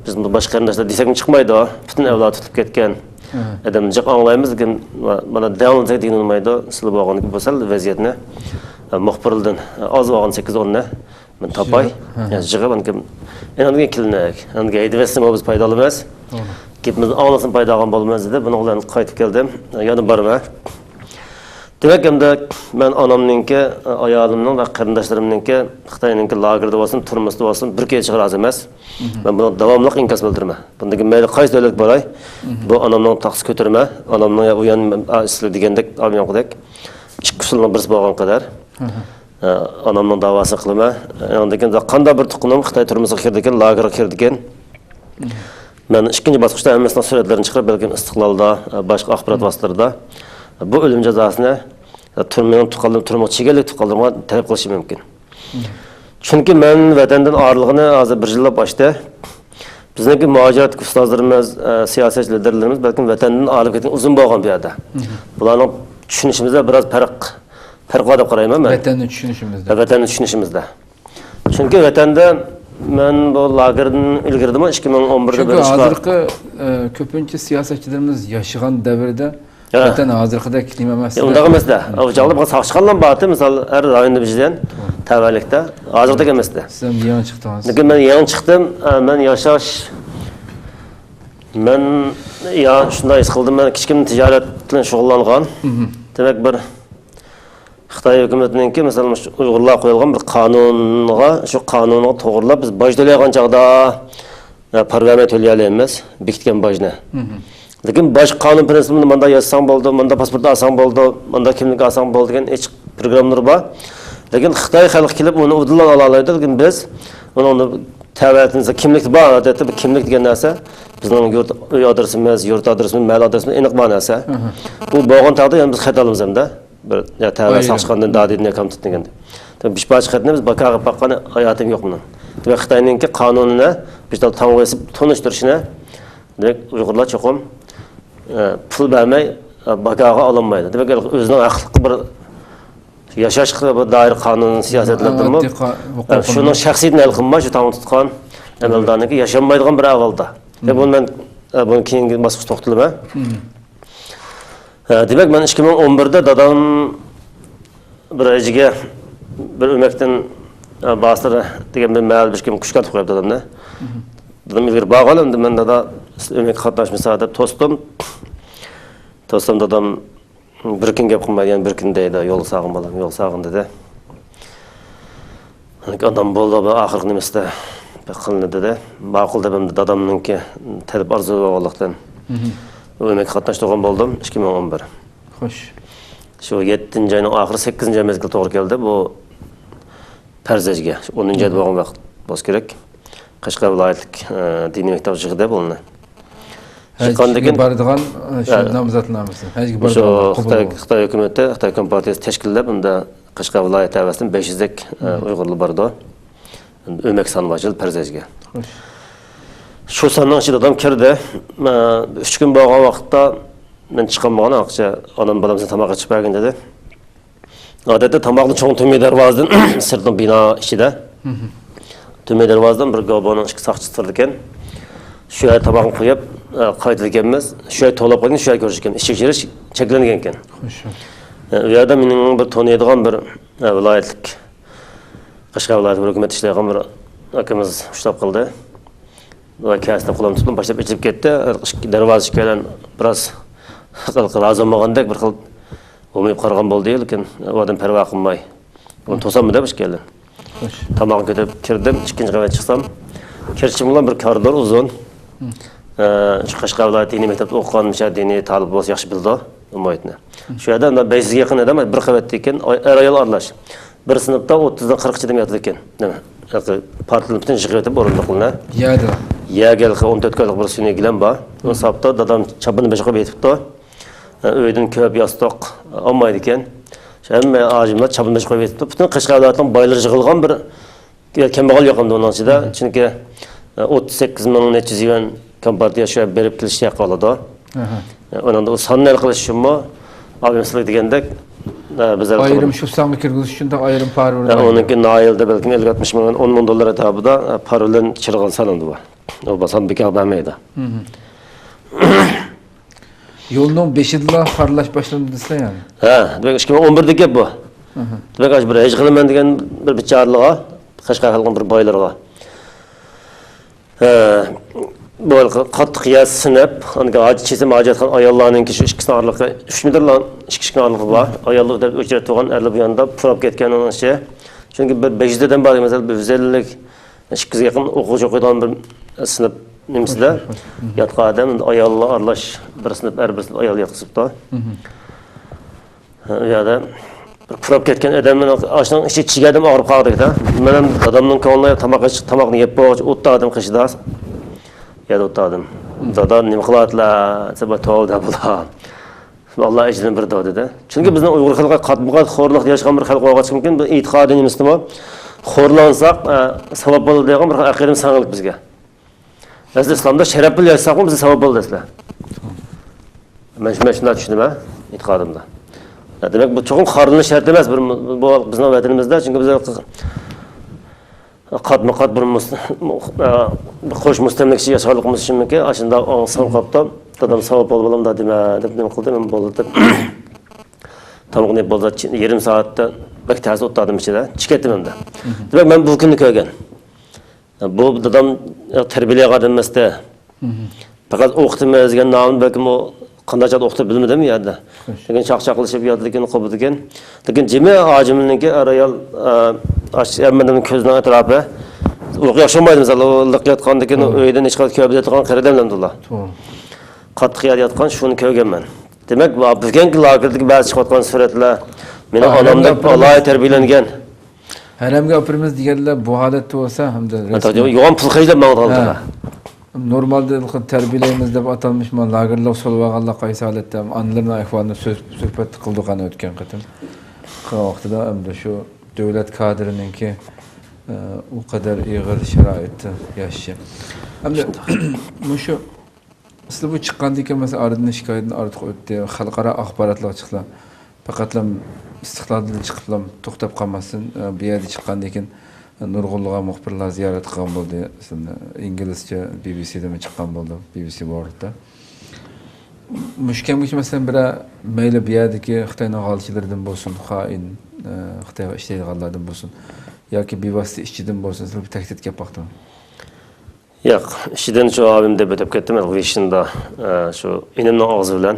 بىز بۇ باشقا قېرىنداشلار دېسەكمۇ چىقمايدۇ. پۈتۈن ئەۋلاد تۇتۇپ كەتكەن. ئادەمنى جىق ئاڭلايمىز، لېكىن مانا دەڭلىسەك دېگىنى بولمايدۇ. سىلى بولغاندىكىن بۇ سەل ۋەزىيەتنى، مۇخبىرلىدىن ئاز بولغان سەككىز-ئون نى مەن تاپاي. يىغىپ، يىغىپ ئاندىن كېيىن، ئاندىن كېيىن كېلىنەك. ئاندىن كېيىن ھەيدىۋەتسىمۇ بىز پايدا ئالىمىز. گېپىمىزنى ئاڭلىسىمۇ پايدا ئالغان بولىمىز دېدى. بۇنىڭ بىلەن قايتىپ كەلدىم. يەنە بارىمەن. دېمەك، ئەمدى مەن ئانامنىڭكى، ئايالىمنىڭ ۋە قېرىنداشلىرىمنىڭكى خىتاينىڭكى لاگېرىدا بولسۇن، تۈرمىسىدە بولسۇن، بىر كېچىگە رازى ئەمەس. مەن بۇنىڭغا داۋاملىق ئىنكاس بىلدۈرىمەن. بۇندىن كېيىن مەيلى قايسى دۆلەتكە باراي، بۇ ئانامنىڭ تاختىسى كۆتۈرمە، ئانامنىڭ يا ئۇيان، ئا، سىلەر دېگەندەك، ئاميانقىدەك ئىككى ئۇسۇلنىڭ بىرسى بولغان قەدەر. ئە، ئانامنىڭ داۋاسىنى قىلىمەن. ئاندىن كېيىن قانداق بىر تۇغقىنىم خىتاي تۈرمىسىگە كىردىكەن، لاگېرغا كىردىكەن. مەن ئىككىنچى باسقۇچتا ھەممىسىنىڭ سۈرەتلىرىنى چىقىرىپ، بەلكىم ئىستىقلالدا، باشقا ئاخبارات ۋاسىتىلىرىدا بۇ ئۆلۈم جازاسىنى تۈرمىنىڭ تۇغقانلىرى، تۈرمىگە چېگەنلىك تۇغقانلىرىمغا تەلەپ قىلىشى مۇمكىن. چۈنكى مەن ۋەتەندىن ئايرىلغىنى ھازىر بىر يىللاپ ئاشتى. بىزنىڭكى مۇھاجىرەتتىكى ئۇستازلىرىمىز، ئە، سىياسەتچى لىدېرلىرىمىز بەلكىم ۋەتەندىن ئايرىلىپ كەتكەن ئۇزۇن بولغان بۇ يەردە. بۇلارنىڭ چۈشىنىشىمىزدە بىراز پەرق، پەرق بار دەپ قارايمەن مەن. ۋەتەننى چۈشىنىشىمىزدە. ۋەتەننى چۈشىنىشىمىزدە. چۈنكى ۋەتەندە مەن بۇ لاگېردىن ئىلگىرىدىمۇ ئىككى مىڭ ئون بىردە چۈنكى بىرىنچى ھازىرقى ئە، كۆپىنچە سىياسەتچىلىرىمىز ياشىغان دەۋردە ھە. ۋەتەن ھازىرقىدەك نېمە ئەمەس. يا، ئۇنداق ئەمەس-دە. ئۇ چاغدا بىر ساقچىخانىلار بار ئىدى، مىسال، ھەر رايوندا بىزدىن تەۋەلىكتە. ھازىردەك ئەمەس-دە. سىز ھەم يېڭى چىقتىڭىز. لېكىن مەن يېڭى چىقتىم. ئە، مەن ياشاش، مەن، يا، شۇنداق ھېس قىلدىم، مەن كىچىكىمدىن تىجارەت بىلەن شۇغۇللانغان. مم. دېمەك، بىر خىتاي ھۆكۈمىتىنىڭكى، مەسىلەن، مۇشۇ ئۇيغۇرلارغا قويۇلغان بىر قانۇنغا، شۇ قانۇنغا توغرىلاپ بىز باج تۆلەيدىغان چاغدا، ئە، پارا بەرمەي تۆلىيەلەيمىز، بېكىتكەن باجنى. مم. لېكىن باج قانۇن پىرىنسىپىنى مۇنداق يازساڭ بولىدۇ، مۇنداق پاسپورت ئالساڭ بولىدۇ، مۇنداق كىملىك ئالساڭ بولىدۇ دېگەن ئېچىق پروگراممىلىرى بار. لېكىن خىتاي خەلقى كېلىپ ئۇنى ئۇدۇللا ئالالايدۇ. لېكىن بىز ئۇنىڭ تەۋەتىنى كىملىك بار، ئادەتتە بىر كىملىك دېگەن نەرسە بىزنىڭ يۇرت، ئۆي ئادرېسىمىز، يۇرت ئادرېسىمىز، مەھەللە ئادرېسىمىز ئېنىق بار نەرسە. مم. بۇ بولغان تەقدىردە يەنە بىز خەت ئالىمىز ھەمدە. بىر، يا، تەۋە ئايرىم. ساقچىخانىدىن دادىدىن ياكام تۇتتىن كەلدى. بىر پارچە خەتنى بىز باكاغا باققان ھاياتىم يوق مېنىڭ. دېمەك، خىتاينىڭكى قانۇنىنى بىر تال تاڭغا ئېسىپ تونۇشتۇرۇشنى، دېمەك، ئۇيغۇرلار چوقۇم، ئە، پۇل بەرمەي، ئە، باكاغا ئالالمايدۇ. دېمەك، ئۆزىنىڭ ھەقلىق بىر ياشاشقا بىر دائىر قانۇن سىياسەتلەردىمۇ، ئاددىي قا-، ھوقۇقىنى. ئە، شۇنىڭ شەخسىيىتىنى ھەل قىلماي، شۇ تاڭغا تۇتقان ئەمەلدارنىڭكى ياشانمايدىغان بىر ئەھۋالدا. مم. بۇنى مەن، ئە، بۇنى كېيىنكى باسقۇچتا توختىلىمەن. مم. ئە، دېمەك، مەن ئىككى مىڭ ئون بىردە دادام بىر ھەجگە بىر ئۆمەكتىن، ئە، باسىر دېگەن بىر مەھەللە بىر كىم كۈچكە ئاتىپ قويۇپتۇ دادامنى. مم. دادام ئىلگىرى بارغان، ئەمدى مەن دادا ئۆمەككە قاتناشمىسا دەپ توستۇم. توستۇم، دادام بىر كۈن گەپ قىلمايدۇ، يەنە بىر كۈن دەيدۇ، يولغا سالغىن بالام، يولغا سالغىن دېدى. ئانام بولدى، بۇ ئاخىرقى نېمىسىدە بىر قىلىنى دېدى. ماقۇل دەپ، ئەمدى دادامنىڭكى تەلەپ ئارزۇ بولغانلىقتىن، مم، ئۆمەككە قاتناشتۇرغان بولدۇم، ئىككى مىڭ ئون بىر. خوش. شۇ يەتتىنچى ئاينىڭ ئاخىرى، سەككىزىنچى ئاي مەزگىل توغرا كەلدى. بۇ پەرز ھەجگە، شۇ ئونىنچى ئايدا بولغان ۋاقىت بولسا كېرەك. قەشقەر ۋىلايەتلىك، ئە، دىنىي مەكتەپ يىغدى بۇنى. ھەجگە چىققاندىن كېيىن بارىدىغان، ئە، شۇ، ھە، نامزاتنامىسى. ھەجگە بارىدىغان، قوبۇل خىتاي، بولغان. خىتاي ھۆكۈمىتى، خىتاي كومپارتىيىسى تەشكىللەپ، ئۇندا قەشقەر ۋىلايەت ھەۋەسىدىن بەش يۈزدەك، ئە، مم، ئۇيغۇرلار بارىدۇ. ئۆمەك سانى بار، پەرز ھەجگە. خوش. شۇ ساننىڭ ئىچىدە دادام كىردى. ئە، ئۈچ كۈن بولغان ۋاقىتتا مەن چىقالمىغان، ئاقچە، ئانام بالام سەن تاماق ئېچىپ بەرگىن دېدى. ئادەتتە تاماقنى چوڭ تۈمە دەرۋازىدىن، سىرتنىڭ بىنا ئىچىدە. مم. تۈمە دەرۋازىدىن بىر گوبونىڭ ئىككى ساقچىسى تۇرىدىكەن. شۇ يەردە تاماقنى قويۇپ، ئە، قايتىدىكەنمىز. شۇ يەردە توۋلاپ قالغان، شۇ يەردە كۆرۈشكەن. ئىچكىرى كىرىش چەكلەنگەنكەن. خوش. ئە، ئۇ يەردە مېنىڭ بىر تونۇيدىغان بىر، ئە، ۋىلايەتلىك، قەشقەر ۋىلايەتلىك ھۆكۈمەتتە ئىشلەيدىغان بىر ئاكىمىز ئۇچراپ قالدى. ۋە كەسىدە قولۇمنى تۇتۇپ باشلاپ ئېچىلىپ كەتتى. ئىككى دەرۋازا ئىككىيلەن بىراز خەلققە رازى بولمىغاندەك بىر خىل ھومىيىپ قارىغان بولدى، لېكىن ئۇ ئادەم پەرۋا قىلماي، بۇنى توساممۇ دەپ ئىككىيلەن. خوش. تاماقنى كۆتۈرۈپ كىردىم، ئىككىنچى قەۋەتكە چىقسام، كىرىشىم بىلەن بىر كارىدور ئۇزۇن. مم. ئە، شۇ قەشقەر ۋىلايەت دىنىي مەكتەپتە ئوقۇغان مۇشۇ دىنىي تالىپ بولسا ياخشى بىلىدۇ، ئۇ مۇھىتنى. مم. شۇ يەردە مۇنداق بەش يۈزگە يېقىن ئادەم، بىر قەۋەتتىكەن، ئەر-ئايال ئارىلاش. بىر سىنىپتا ئوتتۇزدىن قىرىققىچە ئادەم ياتىدىكەن. نېمە؟ پارتىلىرىنى پۈتۈن يىغىۋېتىپ ئورۇندۇقلىرىنى. يەردە. يەرگە ھېلىقى ئون تۆت كىلولۇق بىر سۈنئىي گىلەم بار. ئۇ ساپتا دادام چاپىنى بېشىغا قويۇپ يېتىپتۇ. ئۆيدىن كۆپ ياستۇق ئالمايدىكەن. شۇ ھەممە ئاجىملار چاپىنى بېشىغا قويۇپ يېتىپتۇ. پۈتۈن قەشقەر ۋىلايىتىنىڭ بايلىرى يىغىلغان بىر كەمبەغەل يوق ئەمدى ئۇنىڭ ئىچىدە. چۈنكى ئوتتۇز سەككىز مىڭ نەچچە يۈز يۈەن كومپارتىيە شۇ يەرگە بېرىپ كېلىش ھەققى ئالىدۇ. ئۇنىڭدا ئۇ ساننى ھەل قىلىش ئۈچۈنمۇ، ئابىم سىلەر دېگەندەك، بىز ھەل قىلىمىز. ئايرىم شۇ سانغا كىرگۈزۈش ئۈچۈن ئايرىم پارا بېرىلمەيدۇ. ئۇنىڭكى ناھىيەدە بەلكىم ئەللىك ئاتمىش مىڭ، ئون مىڭ دوللار ئەتراپىدا پارا بىلەن چىرىغان سان ئەمدى بۇ. ئۇ سان بىكار بەرمەيدۇ. يولنىڭ بېشىدىلا خارلاش باشلاندى دېسىلە يەنى. ھە، دېمەك، ئىككى مىڭ ئون بىردىكى گەپ بۇ. دېمەك، ئاشۇ بىر ھەج قىلىمەن دېگەن بىر بىچارىلىغا، قەشقەر خەلقىنىڭ بىر بايلىرىغا، ھە، بۇ قاتتىق يەر سىنىپ، ئاندىن كېيىن ھاجەت چېسىم ھاجەتخانا ئاياللارنىڭكى شۇ ئىككىسىنىڭ ئارىلىقى ئۈچ مېتىرلا، ئىككى ئىككىنىڭ ئارىلىقى بار. ئاياللار دەپ ئۆچرەت تۇرغان، ئەرلەر بۇ ياندا پۇراپ كەتكەن ئۇنىڭ ئىچى. چۈنكى بىر بەش يۈز ئادەم بار، مەسىلەن، بىر يۈز ئەللىك، ئىككى يۈزگە يېقىن ئوقۇغۇچى ئوقۇيدىغان بىر سىنىپ نېمىسىدە ياتقان ئادەم، ئاياللار ئارىلاش بىر سىنىپ، ئەر بىر سىنىپ، ئايال ياتقۇزۇپتۇ. ئۇ يەردە بىر پۇراپ كەتكەن ئادەمنىڭ ئاشۇنىڭ ئىچى چىگەدىم ئاغرىپ قالدى-دە. مەن ھەم دادامنىڭ كۆڭلى تاماق ئىچ-، تاماقنى يەپ بولغاچ ئوتتا ئادەم قېشىدا. يەردە ئوتتا ئادەم. دادا نېمە قىلىۋاتىلا دېسە، بۇ توۋا دەپ بۇلار. ئاللا ئەجرىنى بېرىدۇ دېدى. چۈنكى بىزنىڭ ئۇيغۇر خەلقى قاتمۇ قات خورلۇقتا ياشىغان بىر خەلق بولغاچقىمكىن، بۇ ئېتىقادىي نېمىسىدىمۇ خورلانساق، ئە، ساۋاب بولىدۇ دېگەن بىر ئەقىدىمىز سىڭغانلىق بىزگە. ئەسلى ئىسلامدا شەرەپ بىلەن ياشىساقمۇ بىزگە ساۋاب بولىدۇ ئەسلى. مەن شۇ، مەن شۇنداق چۈشىنىمەن ئېتىقادىمدا. يا، دېمەك، بۇ چوقۇم خارلىنىش شەرت ئەمەس، بىر، بۇ بىزنىڭ ۋەتىنىمىزدە، چۈنكى بىز قاتمۇ قات بىر مۇس-، قوش مۇستەملىكىچى ياشاۋاتقىنىمىز ئۈچۈنمىكى، ئاشۇنداق ئاڭسىزلىنىپ قاپتۇ. دادام ساۋاب بولۇپ بولامدا دېمە دەپ نېمە قىلدى، مەن بولدى دەپ. تامىقىنى بولدى، يېرىم سائەتتە بەك تەس ئولتۇردۇم ئىچىدە، چىقىپ كەتتىم ئەمدى. دېمەك، مەن بۇ كۈننى كۆرگەن. بۇ دادام تەربىيەلەيدىغان ئادەم ئەمەستە. پەقەت ئوقۇتىمىز دېگەن نامىنى بەلكىم ئۇ قانداق چاغدا ئوقۇتۇپ بىلمىدىم ئۇ يەردە. لېكىن چاقچاقلىشىپ ياتىدىكەن، قوپىدىكەن. لېكىن جىمى ھاجىمنىڭكى ئەر ئايال، ئە، ئاش-، ھەممىنىڭ كۆزىنىڭ ئەتراپى. ئۇيقۇ ياخشى بولمايدۇ، مىسال، ئۇ لىق ياتقاندىكىن ئۆيدىن ھېچقاقەت كۆرمەيدىغان قېرى ئادەملەردىلا. قاتتىق يەردە ياتقان شۇنى كۆرگەن مەن. دېمەك، بۈگۈنكى لاگېردىكى بەزى چىقىۋاتقان سۈرەتلەر، مېنىڭ ئانامدەك ئالاھىدە تەربىيەلەنگەن. ھەرەمگە ئاپىرىمىز دېگەنلەر بۇ ھالەتتە بولسا، ھەمدە رەسمىي. يوغان پۇل خەجلەپ ماڭىدىغانلىقى. نورمالدا تەربىيەلەيمىز دەپ ئاتالمىش مانا لاگېرلىق سولىۋالغانلار قايسى ھالەتتە، ئانىلىرىنىڭ ئەھۋالىنى سۆز-، سۆھبەتتە قىلدۇق ئەنە ئۆتكەن قېتىم. قىلغان ۋاقتىدا ئەمدى شۇ دۆلەت كادىرىنىڭكى، ئە، ئۇ قەدەر ئېغىر شارائىتتا ياشىشى. ئەمدى مۇشۇ سىلەر بۇ چىققاندىن كېيىن، مەسىلەن، ئارىدىن ئىككى ئايدىن ئارتۇق ئۆتتى، خەلقئارا ئاخباراتلارغا چىقتىلا. پەقەتلا ئىستىقلالدىن چىقىپلا توختاپ قالماستىن، بۇ يەردە چىققاندىن كېيىن نۇرغۇنلىغان مۇخبىرلار زىيارەت قىلغان بولدى. سىلەرنى ئىنگلىزچە بى بى سىدىمۇ چىققان بولدى، بى بى سى ۋورلدتا. مۇشۇ كەمگىچە، مەسىلەن، بىرەر مەيلى بۇ يەردىكى خىتاينىڭ غالچىلىرىدىن بولسۇن، خائىن، خىتايغا ئىشلەيدىغانلاردىن بولسۇن، ياكى بىۋاسىتە ئىچىدىن بولسۇن، سىلەرگە تەھدىت كەپ باقتىمۇ؟ ياق، ئىچىدىن شۇ ئابىم دەپ ئۆتۈپ كەتتىم، ۋىشندا، ئە، شۇ ئىنىمنىڭ ئاغزى بىلەن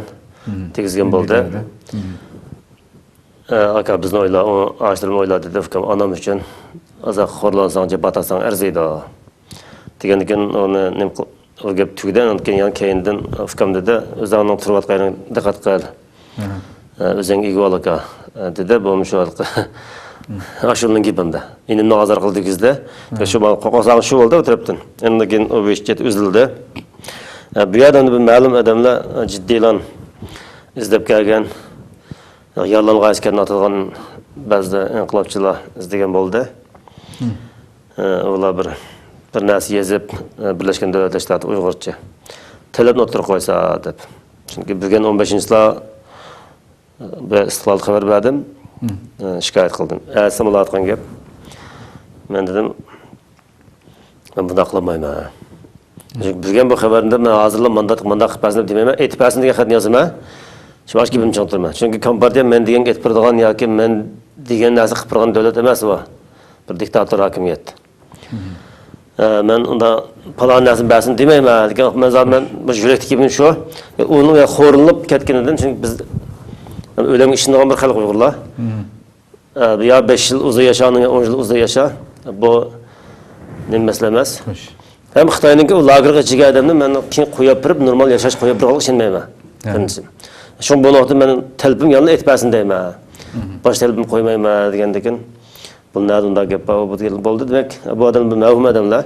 دېگۈزگەن بولدى. ئە، ئاكا، بىزنى ئويلا، ئۇ ئاشۇلارنى ئويلا، دېدى ئۇكام، ئانام ئۈچۈن ئازراق خورلانساڭ، جاپا تارتساڭ ئەرزىيدۇ. دېگەندىكىن ئۇنى نېمە قىل-، ئۇ گەپ تۈگىدى، ئاندىن كېيىن يەنە كەينىدىن ئۇكام دېدى، ئۆزۈڭنىڭ تۇرۇۋاتقان يېرىڭگە دىققەت قىل. ئە، ئۆزۈڭگە ئىگە بول، ئاكا، ئە، دېدى. بۇمۇ شۇ ھېلىقى ئاشۇلىنىڭ گېپىمدە. ئىنىمنى ئازار قىلدى، دېگۈزدى. شۇ بالا قورقساڭ شۇ بولدى بۇ تەرەپتىن. ئاندىن كېيىن ئۇ ۋىشچېت ئۈزۈلدى. ئە، بۇ يەردە ئەمدى بىر مەلۇم ئادەملەر، ئە، جىددىيلا ئىزدەپ كەلگەن، يارىلانغان ئەسكەرنى ئاتىدىغان بەزى ئىنقىلابچىلار ئىزدىگەن بولدى. ئە، ئۇلار بىر، بىر نەرسە يېزىپ، ئە، بىرلەشكەن دۆلەتلەر تەشكىلاتى ئۇيغۇرچە تەلەپنى ئوتتۇرىغا قويسا دەپ. چۈنكى بۈگۈن ئون بەشىنچى چىسلا، ئە، بىر ئىستىقلال خەۋەر بەردىم. ئە، شىكايەت قىلدىم. ئەتىسى بولۇۋاتقان گەپ. مەن دېدىم، مەن بۇنداق قىلالمايمەن. چۈنكى بۈگۈن بۇ خەۋەرنى مەن ھازىرلا مانداق، مانداق قىلىپ بەرسۇن دېمەيمەن. ئېيتىپ بەرسۇن دېگەن خەتنى يازىمەن. شۇڭا ئاشۇ گېپىمنى چىڭ تۇرىمەن. چۈنكى كومپارتىيە مەن دېگەنگە ئېيتىپ بېرىدىغان ياكى مەن دېگەن نەرسە قىلىپ بېرىدىغان دۆلەت ئەمەس بۇ. بىر دىكتاتور ھاكىمىيەت. ئە، مەن ئۇنداق پالان نەرسىنى بەرسۇن دېمەيمەن. لېكىن مەن زادى مەن مۇشۇ يۈرەكتىكى گېپىم شۇ. ئۇنىڭ خورلىنىپ كەتكىنىدىن، چۈنكى بىز ئۆلۈمگە ئىشىنىدىغان بىر خەلق ئۇيغۇرلار. ئە، يا بەش يىل ئۇزۇن ياشا، يا ئون يىل ئۇزۇن ياشا. بۇ نېمە مەسىلە ئەمەس. ھەم خىتاينىڭكى ئۇ لاگېرغا ئىچىگەن ئادەمنى مەن كېيىن قويۇپ بېرىپ، نورمال ياشاش قويۇپ بېرىدىغانلىقىغا ئىشەنمەيمەن. بىرىنچىسى. شۇڭا بۇ نۇقتىدا مەن تەلىپىم يەنىلا ئېيتىپ بەرسۇن دەيمەن. باش تەلىپىم قويمايمەن دېگەندىكىن، بۇ نەدە ئۇنداق گەپ بار، بۇ دېگەن بولدى. دېمەك، بۇ ئادەم بىر مەۋھۇم ئادەملەر.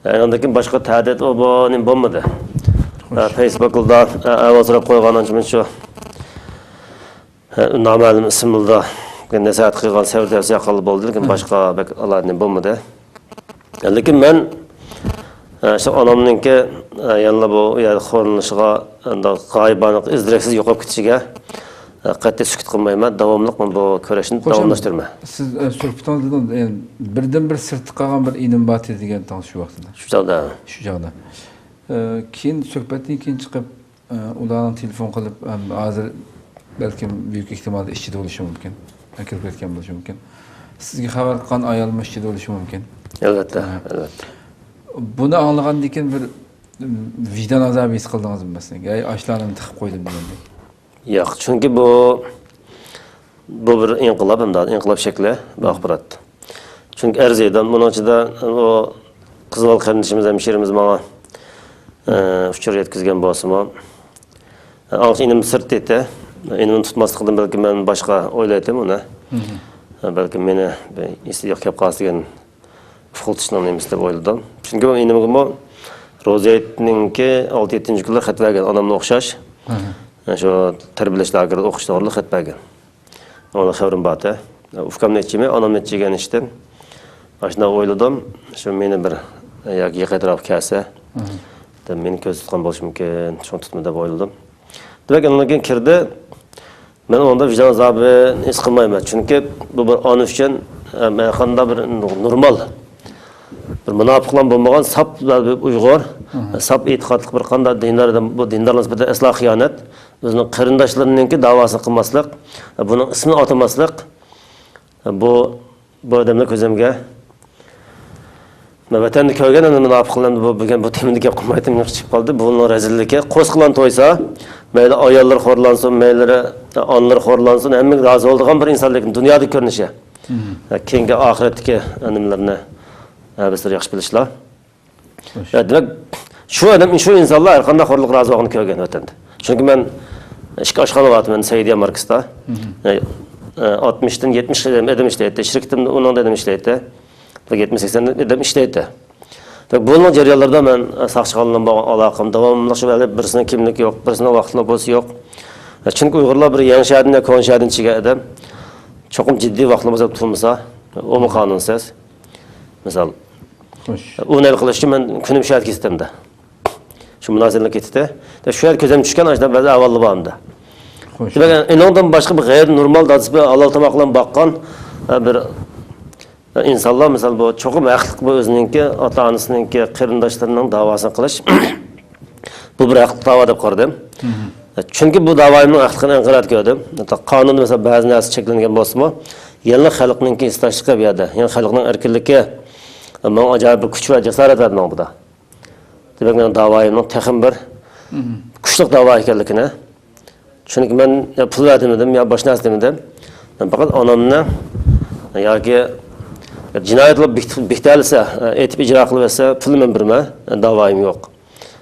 ئاندىن كېيىن باشقا تەھدىت، ئۇ بۇ نېمە بولمىدى. فېيسبۇكلاردا ئەھۋال سوراپ قويغان ئانچە مۇنچە شۇ. ھە، نامەلۇم ئىسىملىدا نەسىھەت قىلغان، سەۋر تەۋسىيە قىلغان بولدى، لېكىن باشقا بەك ئالاھىدە بولمىدى. لېكىن مەن، ھە، شۇ ئانامنىڭكى، ھە، يەنىلا بۇ يەردە خورلىنىشىغا، غايىبانە ئىز-دېرەكسىز يوقاپ كېتىشىگە، ھە، قەتئىي سۈكۈت قىلمايمەن، داۋاملىق مەن بۇ كۈرەشنى داۋاملاشتۇرىمەن. سىز، ھە، سۆھبىتىڭىزدىن، ھە، بىردىنبىر سىرتتا قالغان بىر ئىنىم بار ئىدى دېگەن تاڭ شۇ ۋاقتىدا. شۇ چاغدا. شۇ چاغدا. ھە، كېيىن سۆھبەتتىن كېيىن چىقىپ، ئۇلارنىڭ تېلېفون قىلىپ، ھازىر بەلكىم بۈيۈك ئېھتىمالدا ئىچىدە بولۇشى مۇمكىن. ئەكىرىپ كەتكەن بولۇشى مۇمكىن. سىزگە خەۋەر قىلغان ئايالمۇ ئىچىدە بولۇشى مۇمكىن. ئەلۋەتتە، ئەلۋەتتە. بۇنى ئاڭلىغاندىن كېيىن بىر، م، ۋىجدان ئازابى ھېس قىلدىڭىزمۇ مەسىلەن؟ ھەي، ئاشۇلارنى تىقىپ قويدۇم دېگەندەك. ياق، چۈنكى بۇ، بۇ بىر ئىنقىلاب، ئەمدى ئىنقىلاب شەكلى، بۇ ئاخبارات. چۈنكى ئەرزىيدۇ. بۇنىڭ ئىچىدە ئۇ قىزىۋال قېرىندىشىمىز، ھەمشىرىمىز ماڭا، ئە، ئۇچۇر يەتكۈزگەن بولسىمۇ، ئاڭلىق ئىنىم سىرتتا ئىدى. ئىنىمنى تۇتماسلىقىدىن بەلكىم مەن باشقا ئويلايتتىم ئۇنى. بەلكىم مېنى بىر ئېسىگە يوق كەپ قالسا دېگەن ئۇخلىتىشنىڭ نېمىسى دەپ ئويلىدىم. چۈنكى مەن ئىنىمگىمۇ روزى ھېيتنىڭكى ئالتە يەتتىنچى كۈنلىرى خەت بەرگەن، ئانامنى ئوخشاش. شۇ تەربىيەلەش لاگېرىدا ئوقۇش توغرىلىق خەت بەرگەن. ئۇنىڭ خەۋىرىم بارتى. ئۇكامنى ئىچىمەن، ئانامنى ئىچىگەن ئىشتىن. ئاشۇنداق ئويلىدىم، شۇ مېنى بىر ياكى يېقىن ئەتراپقا كەلسە، دەپ مېنى كۆزدە تۇتقان بولۇشى مۇمكىن، شۇڭا تۇتما دەپ ئويلىدىم. دېمەك، ئۇنىڭدىن كىيىن كىردى. مەن ئۇنىڭدا ۋىجدان ئازابىنى ھېس قىلمايمەن، چۈنكى بۇ بىر ئانا ئۈچۈن، ئە، ھەرقانداق بىر نورمال بىر مۇناپىقلار بولمىغان ساپ بىر ئۇيغۇر، ساپ ئېتىقادلىق بىر قانداق دىندار ئادەم، بۇ دىندارلار نىسبەتەن ئەسلا خىيانەت، ئۆزىنىڭ قېرىنداشلىرىنىڭكى داۋاسىنى قىلماسلىق، بۇنىڭ ئىسمىنى ئاتىماسلىق، بۇ، بۇ ئادەمنى كۆزۈمگە، مەن ۋەتەندە كۆرگەن ئەمدى مۇناپىقلارنى بۇ، بۈگۈن بۇ تېمىدا گەپ قىلمايتتىم، چىقىپ قالدى. بۇنىڭ رەزىللىكى، قورسىقىلارنى تويسا، مەيلى ئاياللىرى خورلانسۇن، مەيلى ئانىلىرى خورلانسۇن، ھەممىگە رازى بولىدىغان بىر ئىنسان، لېكىن دۇنيادا كۆرۈنۈشى. كېيىنكى ئاخىرەتتىكى نېمىلىرىنى ھە، بىزلەر ياخشى بىلىشلا. خوش. يا، دېمەك، شۇ ئادەم، شۇ ئىنسانلار ھەر قانداق خورلۇققا رازى بولغاننى كۆرگەن ۋەتەندە. چۈنكى مەن ئىككى ئاشخانا بارتى، مەن سەئىدىيە ماركىسىدا. ئە، ئە، ئاتمىشتىن يەتمىش ئادەم ئىشلەيتتى. شىركىتىمدە ئۇنىڭدا ئادەم ئىشلەيتتى. بىر يەتمىش سەكسەن ئادەم ئىشلەيتتى. دەپ، بۇنىڭ جەريانلىرىدا مەن، ئە، ساقچىخانا بىلەن بولغان ئالاقەم داۋاملىق شۇ، ھېلى بىرسىنىڭ كىملىكى يوق، بىرسىنىڭ ۋاقتى بولسا يوق. ئە، چۈنكى ئۇيغۇرلار بىر يېڭى شەھەردىن يا كونا شەھەردىن چىقكەن ئادەم چوقۇم جىددىي ۋاقتىنى بولسا تۇرمىسا، ئۇمۇ قانۇنسىز. مىسال، خوش. ئۇنى ھەل قىلىش ئۈچۈن مەن كۈنۈم شۇ يەرگە كېتىتتىم-دە. شۇ مۇناسىۋەتلىك كېتىتتى. شۇ يەردە كۆزۈم چۈشكەن ئاشۇنداق بەزى ئەھۋاللار بار ئەمدى. خوش. دېمەك، ئۇنىڭدىن باشقا بىر غەيرىي نورمال دادىسى بىلەن ھالال تاماق بىلەن باققان، ئە، بىر، ئە، ئىنسانلار، مىسال، بۇ چوقۇم ھەقلىق، بۇ ئۆزىنىڭكى، ئاتا-ئانىسىنىڭكى، قېرىنداشلىرىنىڭ داۋاسىنى قىلىش. بۇ بىر ھەقلىق داۋا دەپ قارىدىم. چۈنكى بۇ داۋايىمنىڭ ھەقلىقىنى ئەڭ قەتئىي كۆردۈم. ھەتتا قانۇندا، مىسال، بەزى نەرسە چەكلەنگەن بولسىمۇ، يەنىلا خەلقنىڭكى ھېسداشلىقى بۇ يەردە. يەنى خەلقنىڭ ئەركىنلىكى، ماڭا ئاجايىپ بىر كۈچ ۋە جاسارەت بەردى ماڭا بۇ دا. دېمەك، مېنىڭ داۋايىمنىڭ تېخىمۇ بىر كۈچلۈك داۋا ئىكەنلىكىنى. چۈنكى مەن يا پۇل بەر دېمىدىم، يا باشقا نەرسە دېمىدىم. مەن پەقەت ئانامنى ياكى جىنايەتلەر بېكىت-، بېكىتەلىسە، ئېيتىپ ئىجرا قىلىۋەتسە، پۇلنى مەن بېرىمەن، داۋايىم يوق.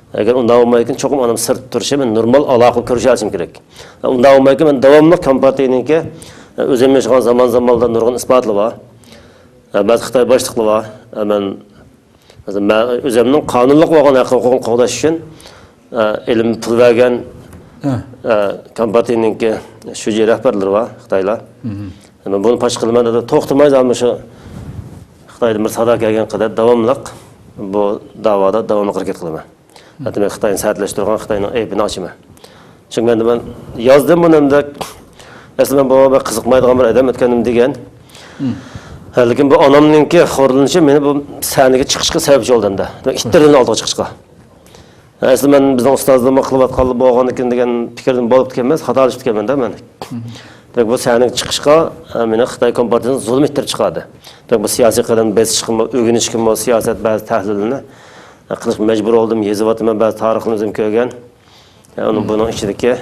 ئەگەر ئۇنداق بولمايدىكەن، چوقۇم ئانام سىرتتا تۇرۇشى، مەن نورمال ئالاقە كۆرۈشەلىشىم كېرەك. ئۇنداق بولمايدىكەن، مەن داۋاملىق كومپارتىيىنىڭكى، ئۆزۈم ياشىغان زامان-زاماندا نۇرغۇن ئىسپاتلىرى بار. بەزى خىتاي باشلىقلىرى بار. مەن مەسىلەن، مەن ئۆزۈمنىڭ قانۇنلۇق بولغان ھەق ھوقۇقىنى قوغداش ئۈچۈن، ئە، ئېلىم پۇل بەرگەن، ئە، كومپارتىيىنىڭكى شۇجى رەھبەرلىرى بار، خىتايلار. مەن بۇنى پاش قىلىمەن دەپ توختىماي، مۇشۇ خىتايدىن بىر سادا كەلگەن قەدەر داۋاملىق بۇ داۋادا داۋاملىق ھەرىكەت قىلىمەن. ھەتتا مەن خىتاينى سەتلەشتۈرگەن، خىتاينىڭ ئەيىبىنى ئاچىمەن. چۈنكى مەن، مەن يازدىم بۇنى ئەمدى. ئەسلى مەن بۇ بەك قىزىقمايدىغان بىر ئادەم ئۆتكەندىن دېگەن. ھە، لېكىن بۇ ئانامنىڭكى خورلىنىشى مېنى بۇ سەھنىگە چىقىشقا سەۋەبچى بولدى ئەمدى. دېمەك، ئىتتىرىلدى ئالدىغا چىقىشقا. ھە، ئەسلى مەن بىزنىڭ ئۇستازلىرىمۇ قىلىۋاتقانلا بولغاندىكىن دېگەن پىكىردىن بولۇپتىكەنمەن، خاتالىشىپتىكەنمەن-دە مەن. دېمەك، بۇ سەھنىگە چىقىشقا، ھە، مېنى خىتاي كومپارتىيىسى زۇلۇم ئىتتىرىپ چىقاردى. دېمەك، بۇ سىياسىي قەدەم بېسىشقىمۇ، ئۆگىنىشكىمۇ، سىياسەت بەزى تەھلىلنى، ھە، قىلىشقا مەجبۇر بولدۇم، يېزىۋاتىمەن، بەزى تارىخلىرىنى ئۆزۈم كۆرگەن. يەنى بۇنىڭ ئىچىدىكى،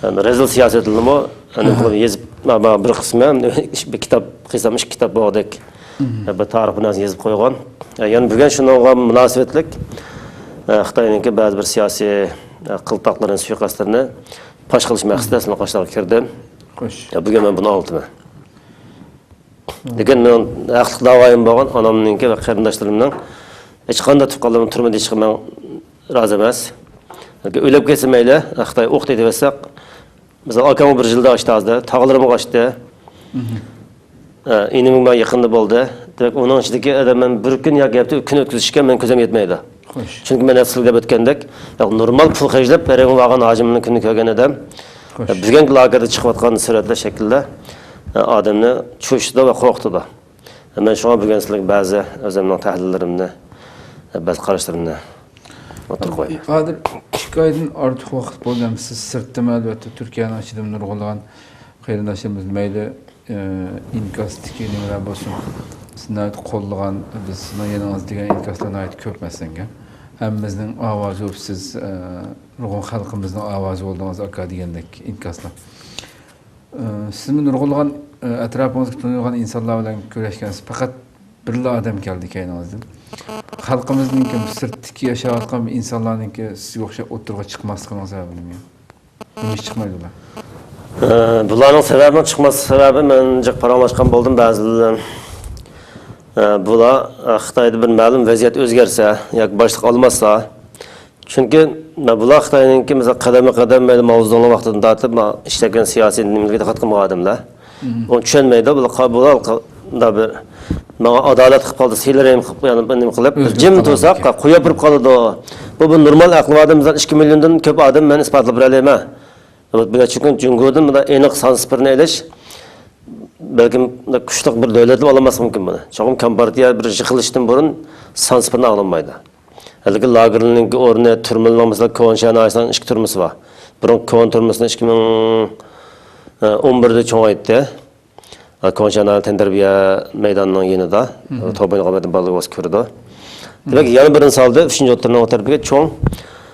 يەنى رەزىل سىياسەتلىرىمۇ، يەنى بۇنى يېزىپ، ما-، ما-، بىر قىسمى، بىر كىتاب قىلسام، ئىككى كىتاب بولغۇدەك، بىر تارىخ بىر نەرسە يېزىپ قويغان. يەنى بۈگۈن شۇنىڭغا مۇناسىۋەتلىك، خىتاينىڭكى بەزى بىر سىياسىي قىلتاقلىرىنى، سۇيىقەستلىرىنى پاش قىلىش مەقسىتىدە سىلەرنىڭ قارشىلىرىغا كىردىم. خوش. بۈگۈن مەن بۇنى ئاڭلىتىمەن. لېكىن مېنىڭ ھەقلىق داۋايىم بولغان ئانامنىڭكى ۋە قېرىنداشلىرىمنىڭ ھېچقانداق تۇغقانلىرىمنىڭ تۈرمىدە يېتىشىغا مەن رازى ئەمەس. ئۆلۈپ كەتسە مەيلى، خىتاي ئوقىتىۋەتسە، مىسال، ئاكامغا بىر يىلدا ئاچتى ھازىر، تاغىلىرىمغا ئاچتى. ئە، ئىنىمگە يېقىندا بولدى. دېمەك، ئۇنىڭ ئىچىدىكى ئادەم مەن بىر كۈن ياكى ھەپتە كۈن ئۆتكۈزۈشكە مەن كۆزۈم يەتمەيدۇ. خوش. چۈنكى مەن ئەتە سىلەرگە دەپ ئۆتكەندەك، نورمال پۇل خەجلەپ، ھەرەمگە بارغان ھاجىمنىڭ كۈنىنى كۆرگەن ئادەم. خوش. بۈگۈنكى لاگېردا چىقىۋاتقان سۈرەتلەر شەكلىدە، ئادەمنى چۆچۈتىدۇ ۋە قورقۇتىدۇ. مەن شۇڭا بۈگۈن سىلەرگە بەزى ئۆزۈمنىڭ تەھلىللىرىمنى، بەزى قاراشلىرىمنى ئوتتۇرىغا قويىمەن. ھازىر ئىككى ئايدىن ئارتۇق ۋاقىت بولدى. سىز سىرتتىمۇ، ئەلۋەتتە، تۈركىيەنىڭ ئىچىدىمۇ نۇرغۇنلىغان قېرىنداشلىرىمىز مەيلى، ئى، ئىنكاستىكى نېمىلەر بولسۇن، سىز ناھايىتى قوللىغان، بىز سىزنىڭ يېنىڭىزدا دېگەن ئىنكاسلار ناھايىتى كۆپ مەسىلەنگە. ھەممىمىزنىڭ ئاۋازى بولۇپ سىز، ئى، نۇرغۇن خەلقىمىزنىڭ ئاۋازى بولدىڭىز، ئاكا، دېگەندەك ئىنكاسلار. ئى، سىزمۇ نۇرغۇنلىغان، ئى، ئەتراپىڭىزدىكى تونۇيدىغان ئىنسانلار بىلەن كۆرۈشكەنسىز، پەقەت بىرلا ئادەم كەلدى كەينىڭىزدىن. خەلقىمىزنىڭكى، سىرتتىكى ياشاۋاتقان بىر ئىنسانلارنىڭكى سىزگە ئوخشاپ ئوتتۇرىغا چىقماسلىقىنىڭ سەۋەبى نېمە؟ نېمە ئۈچۈن چىقمايدۇ ئۇلار؟ ئە، بۇلارنىڭ سەۋەبىنىڭ چىقماسلىق سەۋەبى، مەن جىق پاراڭلاشقان بولدۇم بەزىلەر بىلەن. ئە، بۇلار، ئە، خىتايدا بىر مەلۇم ۋەزىيەت ئۆزگەرسە ياكى باشلىق ئالماشسا، چۈنكى مەن بۇلار خىتاينىڭكى، مىسال، قەدەممۇ قەدەم مەيلى ماۋزېدۇڭنىڭ ۋاقتىدىن تارتىپ مانا ئىشلەتكەن سىياسىي نېمىلىرىگە دىققەت قىلمىغان ئادەملەر. ئۇنى چۈشەنمەيدۇ. بۇلار، بۇلار بىر ماڭا ئادالەت قىلىپ قالدى، سىلىرىم قىلىپ، يەنى نېمە قىلىپ، بىز جىم تۇرساق، قويۇپ بېرىپ قالىدۇ. بۇ، بۇ نورمال ئەقلى بار ئادەم، مىسال، ئىككى مىليوندىن كۆپ ئادەم مەن ئىسپاتلاپ بېرەلەيمەن. بۇ، بۇ، چۈنكى جۇڭگودىن بۇنداق ئېنىق سان سىپىرنى ئېلىش، بەلكىم كۈچلۈك بىر دۆلەتلا ئالالماسلىقى مۇمكىن بۇنى. چوقۇم كومپارتىيە بىر يىقىلىشتىن بۇرۇن سان سىپىتىنى ئاڭلانمايدۇ. ھېلىقى لاگېرنىڭكى ئورنى، تۈرمىنىڭ، مەسىلەن، كونا شەھەر ناھىيەسىنىڭ ئىككى تۈرمىسى بار. بۇرۇنقى كونا تۈرمىسىنى ئىككى مىڭ ئون بىردە چوڭايتتى. كونا شەھەر ناھىيە تەنتەربىيە مەيدانىنىڭ يېنىدا. توپ ئوينىغان بالىلار بولسا كۆرىدۇ. دېمەك، يەنە بىرىنى سالدى، ئۈچىنچى ئوتتۇرىنىڭ تەرىپىگە چوڭ.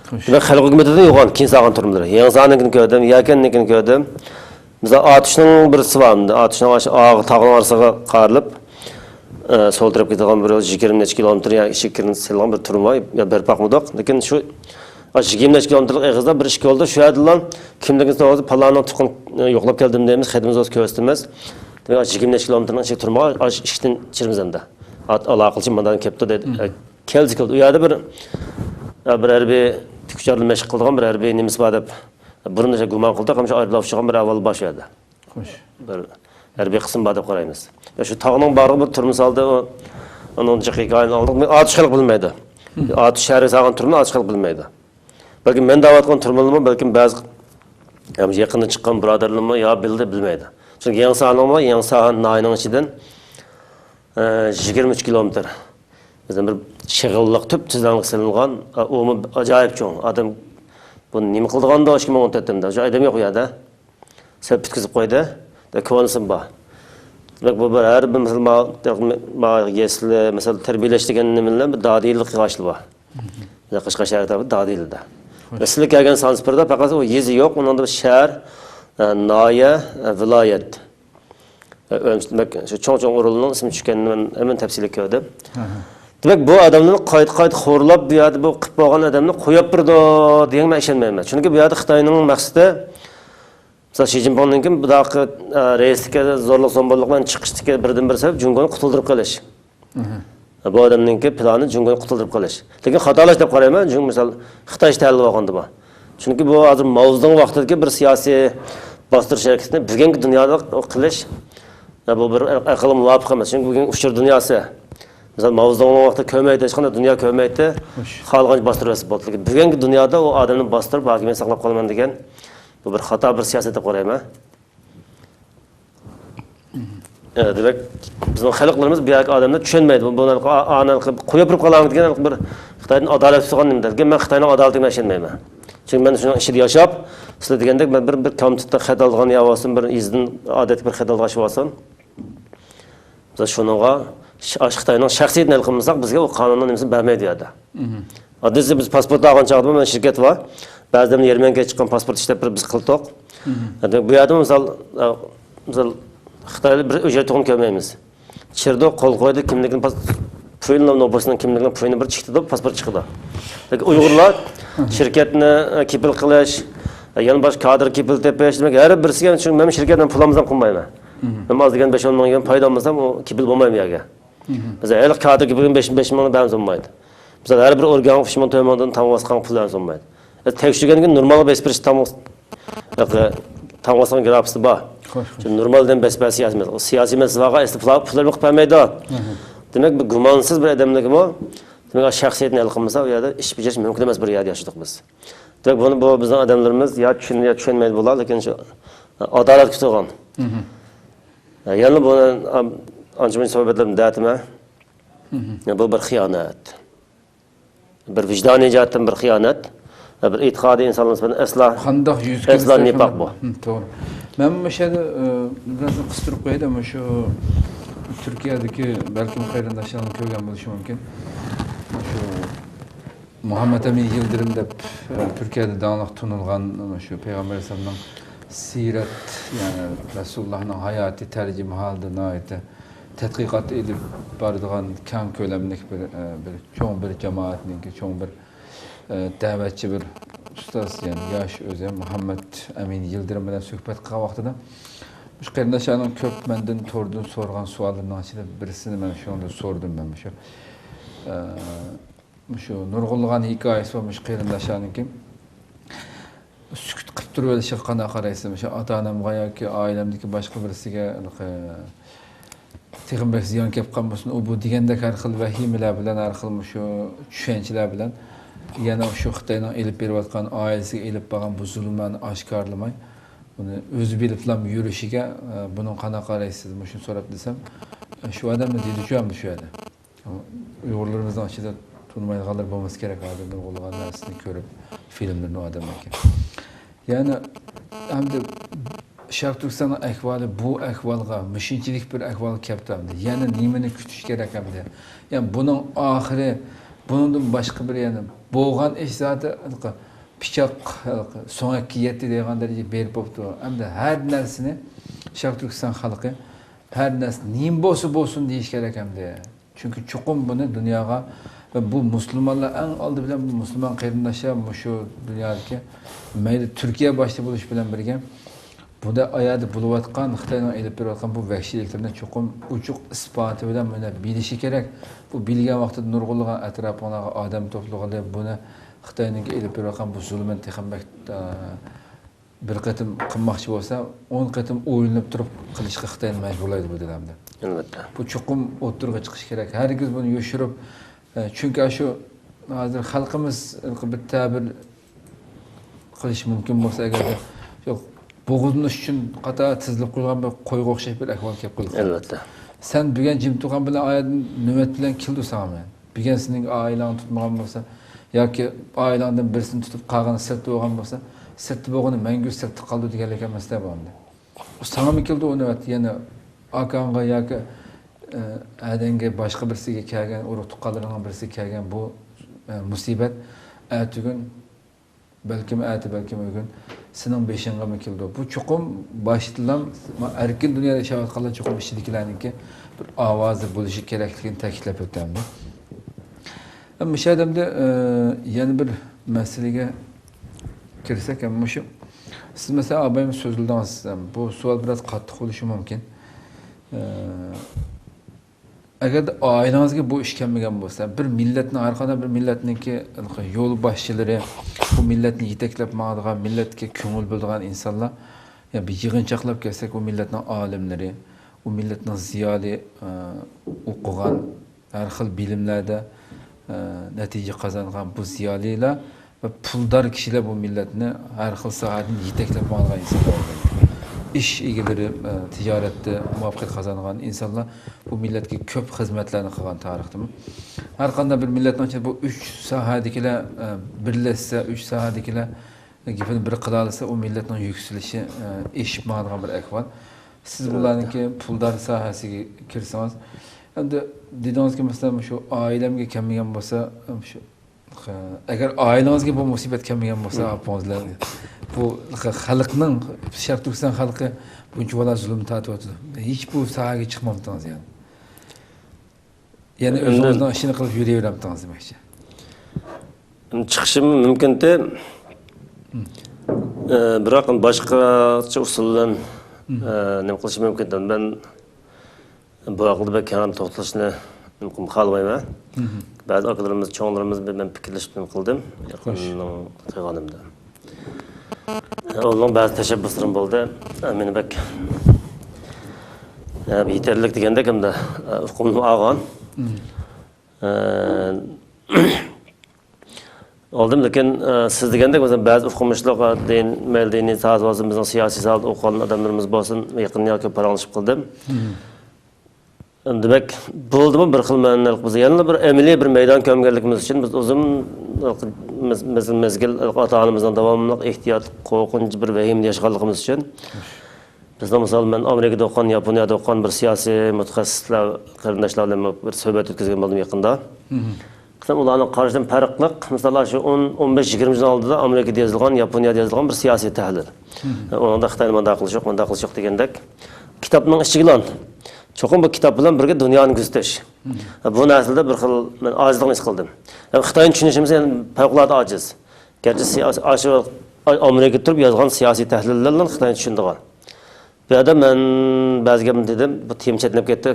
دېمەك، خەلق ھۆكۈمىتىدىن يوغان، كېيىن سالغان تۈرمىلىرى. يېڭىسارنىڭكىنى كۆردۈم، يەكەننىڭكىنى كۆردۈم. مىسال، ئاتۇشنىڭ بىرسى بار ئەمدى. ئاتۇشنىڭ ئاشۇ ئاغ تاغنىڭ ئارىسىغا قارىلىپ، ئە، سول تەرەپكە كېتىدىغان بىر يول، يىگىرمە نەچچە كىلومېتىر يا ئىككى كىلومېتىر سېلىنغان بىر تۈرمە بار. يا بەرپا قىلمىدۇق. لېكىن شۇ، ئاشۇ يىگىرمە نەچچە كىلومېتىرلىق ئېغىزدا بىر ئىككى يولدا شۇ يەردىلا كىملىكىنى سوراپ، پالانىڭ تۇغقىنىنى يوقلاپ كەلدىم دەيمىز، خېتىمىزنى كۆرسىتىمىز. دېمەك، ئاشۇ يىگىرمە نەچچە كىلومېتىرنىڭ ئىچىگە تۈرمىگە ئاشۇ ئىككىدىن چىرىمىز ئەمدى. ئات-، ئالاقىلىشىپ مۇنداق كەپتۇ دەيدۇ. كەلسە كەلدى. ئۇ يەردە بىر، بىر ھەربىي تىككۈچىلەر مەشىق قىلىدىغان بىر ھەربىي نېمىسى بار دەپ، بۇرۇن گۇمان قىلدۇق، ھەم شۇ ئايروپىلان ئۇچىدىغان بىر ئەھۋال بار شۇ يەردە. خوش. بىر ھەربىي قىسىم بار دەپ قارايمىز. يا شۇ تاغنىڭ بارلىقى بىر تۈرمە سالدى، ئۇ، ئۇنىڭ جىق ھېكايىنى ئاڭلىدۇق. ئاتۇش خەلق بىلمەيدۇ. ئاتۇش شەھەرگە سالغان تۈرمىنى ئاتۇش خەلق بىلمەيدۇ. بەلكى مەن دەۋاتقان تۈرمىلىرىمۇ بەلكىم بەزى، ياقىندا چىققان بۇرادەرلىرىمۇ يا بىلدى، بىلمەيدۇ. چۈنكى يېڭىسارنىڭمۇ، يېڭىسار ناھىيەنىڭ ئىچىدىن، ئە، يىگىرمە ئۈچ كىلومېتىر. بىزدىن بىر شېغىللىق تۈپ تۈزلەڭلىك سېلىنغان، ئۇمۇ ئاجايىپ چوڭ. ئادەم بۇ نېمە قىلىدىغاندۇ ئىككى مىڭ ئون تۆتتە، شۇ ئادەم يوق ئۇ يەردە. سەل پۈتكۈزۈپ قويدى. كونىسىمۇ بار. دېمەك، بۇ بىر ھەر بىر مىسال، ما-، ما-، يەسلى، مىسال، تەربىيەلەش دېگەن نېمىلەر بىر دادىيلىق يېغىشلى بار. قەشقەر شەھىرى تەرەپى دادىيلىدا. سىلەر كەلگەن سانسىپىردا پەقەت ئۇ يېزا يوق، ئۇنىڭدا شەھەر، ئە، ناھىيە، ئە، ۋىلايەت. ئە، ئۆمسۈتمەك، شۇ چوڭ-چوڭ ئورۇننىڭ ئىسمى چۈشكەننى مەن ھەممىنى تەپسىلىي كۆردۈم. دېمەك، بۇ ئادەملەرنى قايتا-قايتا خورلاپ، بۇ يەردە بۇ قىلىپ بولغان ئادەمنى قويۇپ بېرىدۇ دېگەنگە مەن ئىشەنمەيمەن. چۈنكى بۇ يەردە خىتاينىڭ مەقسىتى، مىسال، شى جىنپىڭنىڭكى بۇنداق، ئە، رەئىسلىككە زورلۇق-زومبۇنلۇق بىلەن چىقىشتىكى بىردىنبىر سەۋەب جۇڭگونى قۇتۇلدۇرۇپ قېلىش. بۇ ئادەمنىڭكى پىلانى جۇڭگونى قۇتۇلدۇرۇپ قېلىش. لېكىن خاتالاش دەپ قارايمەن، جۇڭگو، مىسال، خىتاي تەلەپ بولغاندا بار. چۈنكى بۇ ھازىر ماۋزېدۇڭ ۋاقتىدىكى بىر سىياسىي باستۇرۇش ھەرىكىتىنى بۈگۈنكى دۇنيادا قىلىش، يا، بۇ بىر ئەقىلگە مۇۋاپىق ئەمەس. چۈنكى بۈگۈن ئۇچۇر دۇنياسى. مىسال، ماۋزېدۇڭنىڭ ۋاقتىدا كۆرمەيتتى، ھېچقانداق دۇنيا كۆرمەيتتى. خالىغانچە باستۇرۇۋەتسە بولدى. لېكىن بۈگۈنكى دۇنيادا ئۇ ئادەمنى باستۇرۇپ، ھاكىمىيەت ساقلاپ قالىمەن دېگەن، بۇ بىر خاتا بىر سىياسەت دەپ قارايمەن. ئە، دېمەك، بىزنىڭ خەلقلىرىمىز بۇ يەردىكى ئادەملەر چۈشەنمەيدۇ. بۇ، بۇنى، ئا-، ئانى قويۇپ بېرىپ قالامىز دېگەن بىر خىتايدىن ئادالەت كۈتىدىغان نېمە دەركەن. مەن خىتاينىڭ ئادالىتىگە ئىشەنمەيمەن. چۈنكى مەن شۇنىڭ ئىچىدە ياشاپ، سىلەر دېگەندەك مەن بىر، بىر كامتىتتا خەت ئالىدىغان يا بولسۇن، بىر يېزىدىن ئادەتتىكى بىر خەت ئالىدىغان ئىش بولسۇن. بىز شۇنىڭغا ش-، ئاشۇ خىتاينىڭ شەخسىيىتىنى ھەل قىلمىساق، بىزگە ئۇ قانۇننىڭ نېمىسىنى بەرمەيدۇ ئۇ يەردە. ئاددىيسى بىز پاسپورت ئالغان چاغدا مانا شىركەت بار. بەزىدە يېرىم يانكا چىققان پاسپورت ئىشلەپ بېرىپ بىز قىلدۇق. دېمەك، بۇ يەردە مىسال، ئە، مىسال، خىتايلار بىر ئۆجرەت تۇغۇن كۆرمەيمىز. چىردۇق، قول قويدى، كىملىكىنى پاس-، پۇيىنى، نوپۇسىنىڭ كىملىكىنى، پۇيىنى بىر چىكتىدۇ، پاسپورت چىقىدۇ. لېكىن ئۇيغۇرلار شىركەتنى، ئە، كېپىل قىلىش، ئە، يەنە باشقا كادىر كېپىل تېپىش، دېمەك، ھەر بىرسىگە، چۈنكى مەن شىركەتنىڭ پۇل ئالمىسام قىلمايمەن. مەن ئاز دېگەن بەش ئون مىڭ يۈەن پايدا ئالمىسام، ئۇ كېپىل بولمايمەن بۇ يەرگە. مەسىلەن، ھېلىقى كادىر كېپىلىنى بەش، بەش مىڭنى بەرمىسە بولمايدۇ. مىسال، ھەر بىر ئورگانغا ئۈچ مىڭ، تۆت مىڭدىن تامغا باسقان پۇل بەرمىسە بولمايدۇ. ئە، تەكشۈرگەندىن كېيىن نورمالغا بېسىپ بېرىش تامغا، ياقى، تامغا باسقان گرافىكىسى بار. خوش، خوش. نورمال دېگەن بېسىپ بەرسە سىياسىي مەسىلە. ئۇ سىياسىي مەسىلە بارغا ئەسلى پۇل، پۇللىرىمۇ قىلىپ بەرمەيدۇ. دېمەك، بىر گۇمانسىز بىر ئادەملىكمۇ، دېمەك، شەخسىيىتىنى ھەل قىلمىسا، ئۇ يەردە ئىش بېجىرىش مۇمكىن ئەمەس بىر يەردە ياشىدۇق بىز. دېمەك، بۇنى، بۇ بىزنىڭ ئادەملىرىمىز يا چۈشىنىدۇ، يا چۈشەنمەيدۇ بۇلار، لېكىن شۇ ئادالەتكە كۈتىدىغان. يەنە بۇنى ئانچە-مۇنچە سۆھبەتلىرىمدە دەيتتىم. بۇ بىر خىيانەت. بىر ۋىجدانىي جەھەتتىن بىر خىيانەت. بىر ئېتىقادىي ئىنسانلار نىسبەتەن ئەسلا، قانداق يۈز ئەسلا كېلىشتە نىپاق شۇنداق. بۇ. توغرا. مەن مۇشۇ يەردە، ئە، بىر نەرسىنى قىستۇرۇپ قوياي-دە، مۇشۇ تۈركىيەدىكى بەلكىم قېرىنداشلارنىڭ كۆرگەن بولۇشى مۇمكىن. مۇشۇ مۇھەممەد ئەمىن يىلدىرىم دەپ، ئە، تۈركىيەدە داڭلىق تونۇلغان مۇشۇ پەيغەمبەر ئەلەيھىسسالامنىڭ سىرەت، يەنى رەسۇلۇللاھنىڭ ھاياتى تەرجىمىھالىدا ناھايىتى تەتقىقات ئېلىپ بارىدىغان كەڭ كۆلەملىك بىر، ئە، بىر چوڭ بىر جامائەتنىڭكى چوڭ بىر، ئە، دەۋەتچى بىر ئۇستاز، يەنى ياش ئۆزى مۇھەممەد ئەمىن يىلدىرىم بىلەن سۆھبەت قىلغان ۋاقتىدا مۇشۇ قېرىنداشلارنىڭ كۆپ مەندىن توردىن سورىغان سوئاللىرىنىڭ ئىچىدە بىرسىنى مەن شۇنىڭدا سورىدىم مەن مۇشۇ. ئە، مۇشۇ نۇرغۇنلىغان ھېكايىسى بار مۇشۇ قېرىنداشلارنىڭكى. سۈكۈت قىلىپ تۇرۇۋېلىشىغا قانداق قارايسىز؟ مۇشۇ ئاتا-ئانامغا ياكى ئائىلەمدىكى باشقا بىرسىگە، ھېلىقى، تېخىمۇ بەك زىيان كەپ قالمىسۇن، ئۇ بۇ دېگەندەك ھەر خىل ۋەھىمىلەر بىلەن، ھەر خىل مۇشۇ چۈشەنچىلەر بىلەن يەنە شۇ خىتاينىڭ ئېلىپ بېرىۋاتقان، ئائىلىسىگە ئېلىپ بارغان بۇ زۇلۇملارنى ئاشكارىلىماي، بۇنى ئۆزى بىلىپلا يۈرۈشىگە، ئە، بۇنىڭ قانداق قارايسىز؟ مۇشۇنى سوراپ دېسەم، ئە، شۇ ئادەم دېدىچۇ ئەمدى شۇ يەردە. ئۇيغۇرلىرىمىزنىڭ ئىچىدە تونۇمايدىغانلار بولمىسا كېرەك، ھازىر نۇرغۇنلىغان نەرسىنى كۆرۈپ، فىلىملىرىنى ئادەملەرگە. يەنى ئەمدى شەرقىي تۈركىستاننىڭ ئەھۋالى بۇ ئەھۋالغا، مۇشۇنچىلىك بىر ئەھۋالغا كەپتۇ ئەمدى. يەنە نېمىنى كۈتۈش كېرەك ئەمدى؟ يەنى بۇنىڭ ئاخىرى، بۇنىڭدىن باشقا بىر يەنە بولغان ئىش زادى پىچاق سۆڭەككە يەتتى دەيدىغان دەرىجىگە بېرىپ بوپتۇ. ئەمدى ھەر نەرسىنى شەرقىي تۈركىستان خەلقى ھەر نەرسە نېمە بولسا بولسۇن دېيىش كېرەك ئەمدى. چۈنكى چوقۇم بۇنى دۇنياغا ۋە بۇ مۇسۇلمانلار ئەڭ ئالدى بىلەن مۇسۇلمان قېرىنداشلار مۇشۇ دۇنيادىكى مەيلى تۈركىيە باشتا بولۇش بىلەن بىرگە بۇدا ئايادا بولۇۋاتقان خىتاينىڭ ئېلىپ بېرىۋاتقان بۇ ۋەھشىيلىكلىرىنى چوقۇم ئوچۇق ئىسپاتى بىلەن بۇنى بىلىشى كېرەك. بۇ بىلگەن ۋاقتىدا نۇرغۇنلىغان ئەتراپىڭلارغا ئادەم توپلىغىلى بۇنى خىتاينىڭكى ئېلىپ بېرىۋاتقان بۇ زۇلۇمىنى تېخىمۇ بەك، ئە، بىر قېتىم قىلماقچى بولسا، ئون قېتىم ئويلىنىپ تۇرۇپ قىلىشقا خىتاينى مەجبۇرلايدۇ بۇ دېگەندە. ئەلۋەتتە. بۇ چوقۇم ئوتتۇرىغا چىقىشى كېرەك. ھەرگىز بۇنى يوشۇرۇپ، ئە، چۈنكى ئاشۇ ھازىر خەلقىمىز بىر تەبىر قىلىش مۇمكىن بولسا، ئەگەردە، يوق، بوغۇزلىنىش ئۈچۈن قاتار تىزىلىپ قويۇلغان بىر قويغا ئوخشاش بىر ئەھۋال كەپ قالدى. ئەلۋەتتە. سەن بۈگۈن جىم تۇرغان بىلەن ئايەردىن نۆۋەت بىلەن كېلىدۇ ساڭا مەن. بۈگۈن سېنىڭ ئائىلەڭنى تۇتمىغان بولسا، ياكى ئائىلەڭدىن بىرسىنى تۇتۇپ قالغىنى سىرتتا بولغان بولسا، سىرتتا بولغىنى مەڭگۈ سىرتتا قالىدۇ دېگەنلىك ئەمەس-دە بۇ ئەمدى. ساڭىمۇ كېلىدۇ ئۇ نۆۋەت، يەنە ئاكاڭغا ياكى، ئە، ھەدەڭگە باشقا بىرسىگە كەلگەن، ئۇرۇق تۇغقانلىرىڭنىڭ بىرسىگە كەلگەن بۇ، ئە، مۇسىبەت ئەتىگۈن، بەلكىم ئەتە، بەلكىم ئۆگۈن سېنىڭ بېشىڭغىمۇ كېلىدۇ. بۇ چوقۇم باشتىلا ئەركىن دۇنيادا ياشاۋاتقانلار چوقۇم ئىچىدىكىلەرنىڭكى بىر ئاۋازى بولۇشى كېرەكلىكىنى تەكىتلەپ ئۆتەمدۇ. مۇشۇ ئادەمدە، ئە، يەنە بىر مەسىلىگە كىرسەك، ھەم مۇشۇ، سىز مەسىلەن، ئابايمۇ سۆزلىدىڭىز، بۇ سوئال بىراز قاتتىق بولۇشى مۇمكىن. ئە، ئەگەردە ئائىلىڭىزگە بۇ ئىش كەلمىگەن بولسا، بىر مىللەتنىڭ، ھەر قانداق بىر مىللەتنىڭكى يول باشچىلىرى، بۇ مىللەتنى يېتەكلەپ ماڭىدىغان، مىللەتكە كۆڭۈل بۆلىدىغان ئىنسانلار، يا بىر يىغىنچاقلاپ كەلسەك، ئۇ مىللەتنىڭ ئالىملىرى، ئۇ مىللەتنىڭ زىيالىي، ئە، ئوقۇغان، ھەر خىل بىلىملەردە، ئە، نەتىجە قازانغان بۇ زىيالىيلار ۋە پۇلدار كىشىلەر بۇ مىللەتنى ھەر خىل ساھەدىن يېتەكلەپ ماڭىدىغان ئىنسانلار بولغان. ئىش ئىگىلىرى، ئە، تىجارەتتە مۇۋەپپەقىيەت قازانغان ئىنسانلار بۇ مىللەتكە كۆپ خىزمەتلەرنى قىلغان تارىختىمۇ. ھەر قانداق بىر مىللەتنىڭ ئىچىدە بۇ ئۈچ ساھەدىكىلەر، ئە، بىرلەشسە، ئۈچ ساھەدىكىلەر گېپىنى بىر قىلالىسا، ئۇ مىللەتنىڭ يۈكسىلىشى، ئە، ئېشىپ ماڭىدىغان بىر ئەھۋال. سىز بۇلارنىڭكى پۇلدار ساھەسىگە كىرسىڭىز، ئەمدى دېدىڭىزكى، مەسىلەن، شۇ ئائىلەمگە كەلمىگەن بولسا، شۇ، ئەگەر ئائىلىڭىزگە بۇ مۇسىبەت كەلمىگەن بولسا، ئاپىڭىز بىلەن بۇ خەلقنىڭ، شەرقىي تۈركىستان خەلقى بۇنچە بالا زۇلۇم تارتىۋاتىدۇ. ھېچ بۇ ساھەگە چىقمامتىڭىز يەنى. يەنە ئۆزىڭىزنىڭ ئىشىنى قىلىپ يۈرۈۋېرەمتىڭىز دېمەكچى. چىقىشىمۇ مۇمكىنتى. ئە، بىراق باشقىچە ئۇسۇل بىلەن، ئە، نېمە قىلىشىم مۇمكىنتى. مەن بۇ ھەققىدە بەك كەڭرى توختىلىشنى نېمە قىلىمەن، خالىمايمەن. بەزى ئاكىلىرىمىز، چوڭلىرىمىز بىلەن مەن پىكىرلىشىپ نېمە قىلدىم. يېقىننىڭ قىلغىنىمدا. ئۇنىڭ بەزى تەشەببۇسلىرىمۇ بولدى. مېنى بەك، يېتەرلىك دېگەندەك ئەمدى ئۇقۇمنى ئالغان. ئالدىم، لېكىن سىز دېگەندەك، مەسىلەن، بەزى ئوقۇمۇشلۇق دىن، مەيلى دىنىي ساھەسى بولسۇن، بىزنىڭ سىياسىي ساھەدە ئوقۇغان ئادەملىرىمىز بولسۇن، يېقىن ياكى پاراڭلىشىپ قىلدىم. دېمەك، بولدىمۇ بىر خىل مەنىلىك بىز يەنىلا بىر ئەمەلىي بىر مەيدان كۆرمىگەنلىكىمىز ئۈچۈن، بىز ئۇزۇن مەزگىل، مەزگىل ئاتا-ئانىمىزنىڭ داۋاملىق ئېھتىيات، قورقۇنچ بىر ۋەھىمىدە ياشىغانلىقىمىز ئۈچۈن، بىزنىڭ، مىسال، مەن ئامېرىكىدا ئوقۇغان، ياپونىيەدە ئوقۇغان بىر سىياسىي مۇتەخەسسىسلەر، قېرىنداشلار بىلەن بىر سۆھبەت ئۆتكۈزگەن بولدۇم يېقىندا. قىسەن ئۇلارنىڭ قارىشىدىن پەرقلىق، مىسال، شۇ ئون، ئون بەش، يىگىرمە يىل ئالدىدا ئامېرىكىدا يېزىلغان، ياپونىيەدە يېزىلغان بىر سىياسىي تەھلىل. ئۇنىڭدا خىتاينى مۇنداق قىلىش يوق، مۇنداق قىلىش يوق دېگەندەك. كىتابنىڭ ئىچىگىلا، چوقۇم بۇ كىتاب بىلەن بىرگە دۇنيانى كۆزىتىش. بۇ نەرسىدە بىر خىل مەن ئاجىزلىقنى ھېس قىلدىم. يەنى خىتاينى چۈشىنىشىمىز يەنە پەۋقۇلئاددە ئاجىز. گەرچە سىياسىي، ئاشۇ ئامېرىكىدا تۇرۇپ يازغان سىياسىي تەھلىللەر بىلەن خىتاينى چۈشىنىدىغان. بۇ يەردە مەن بەزى گەپنى دېدىم، بۇ تېما چەتنەپ كەتتى.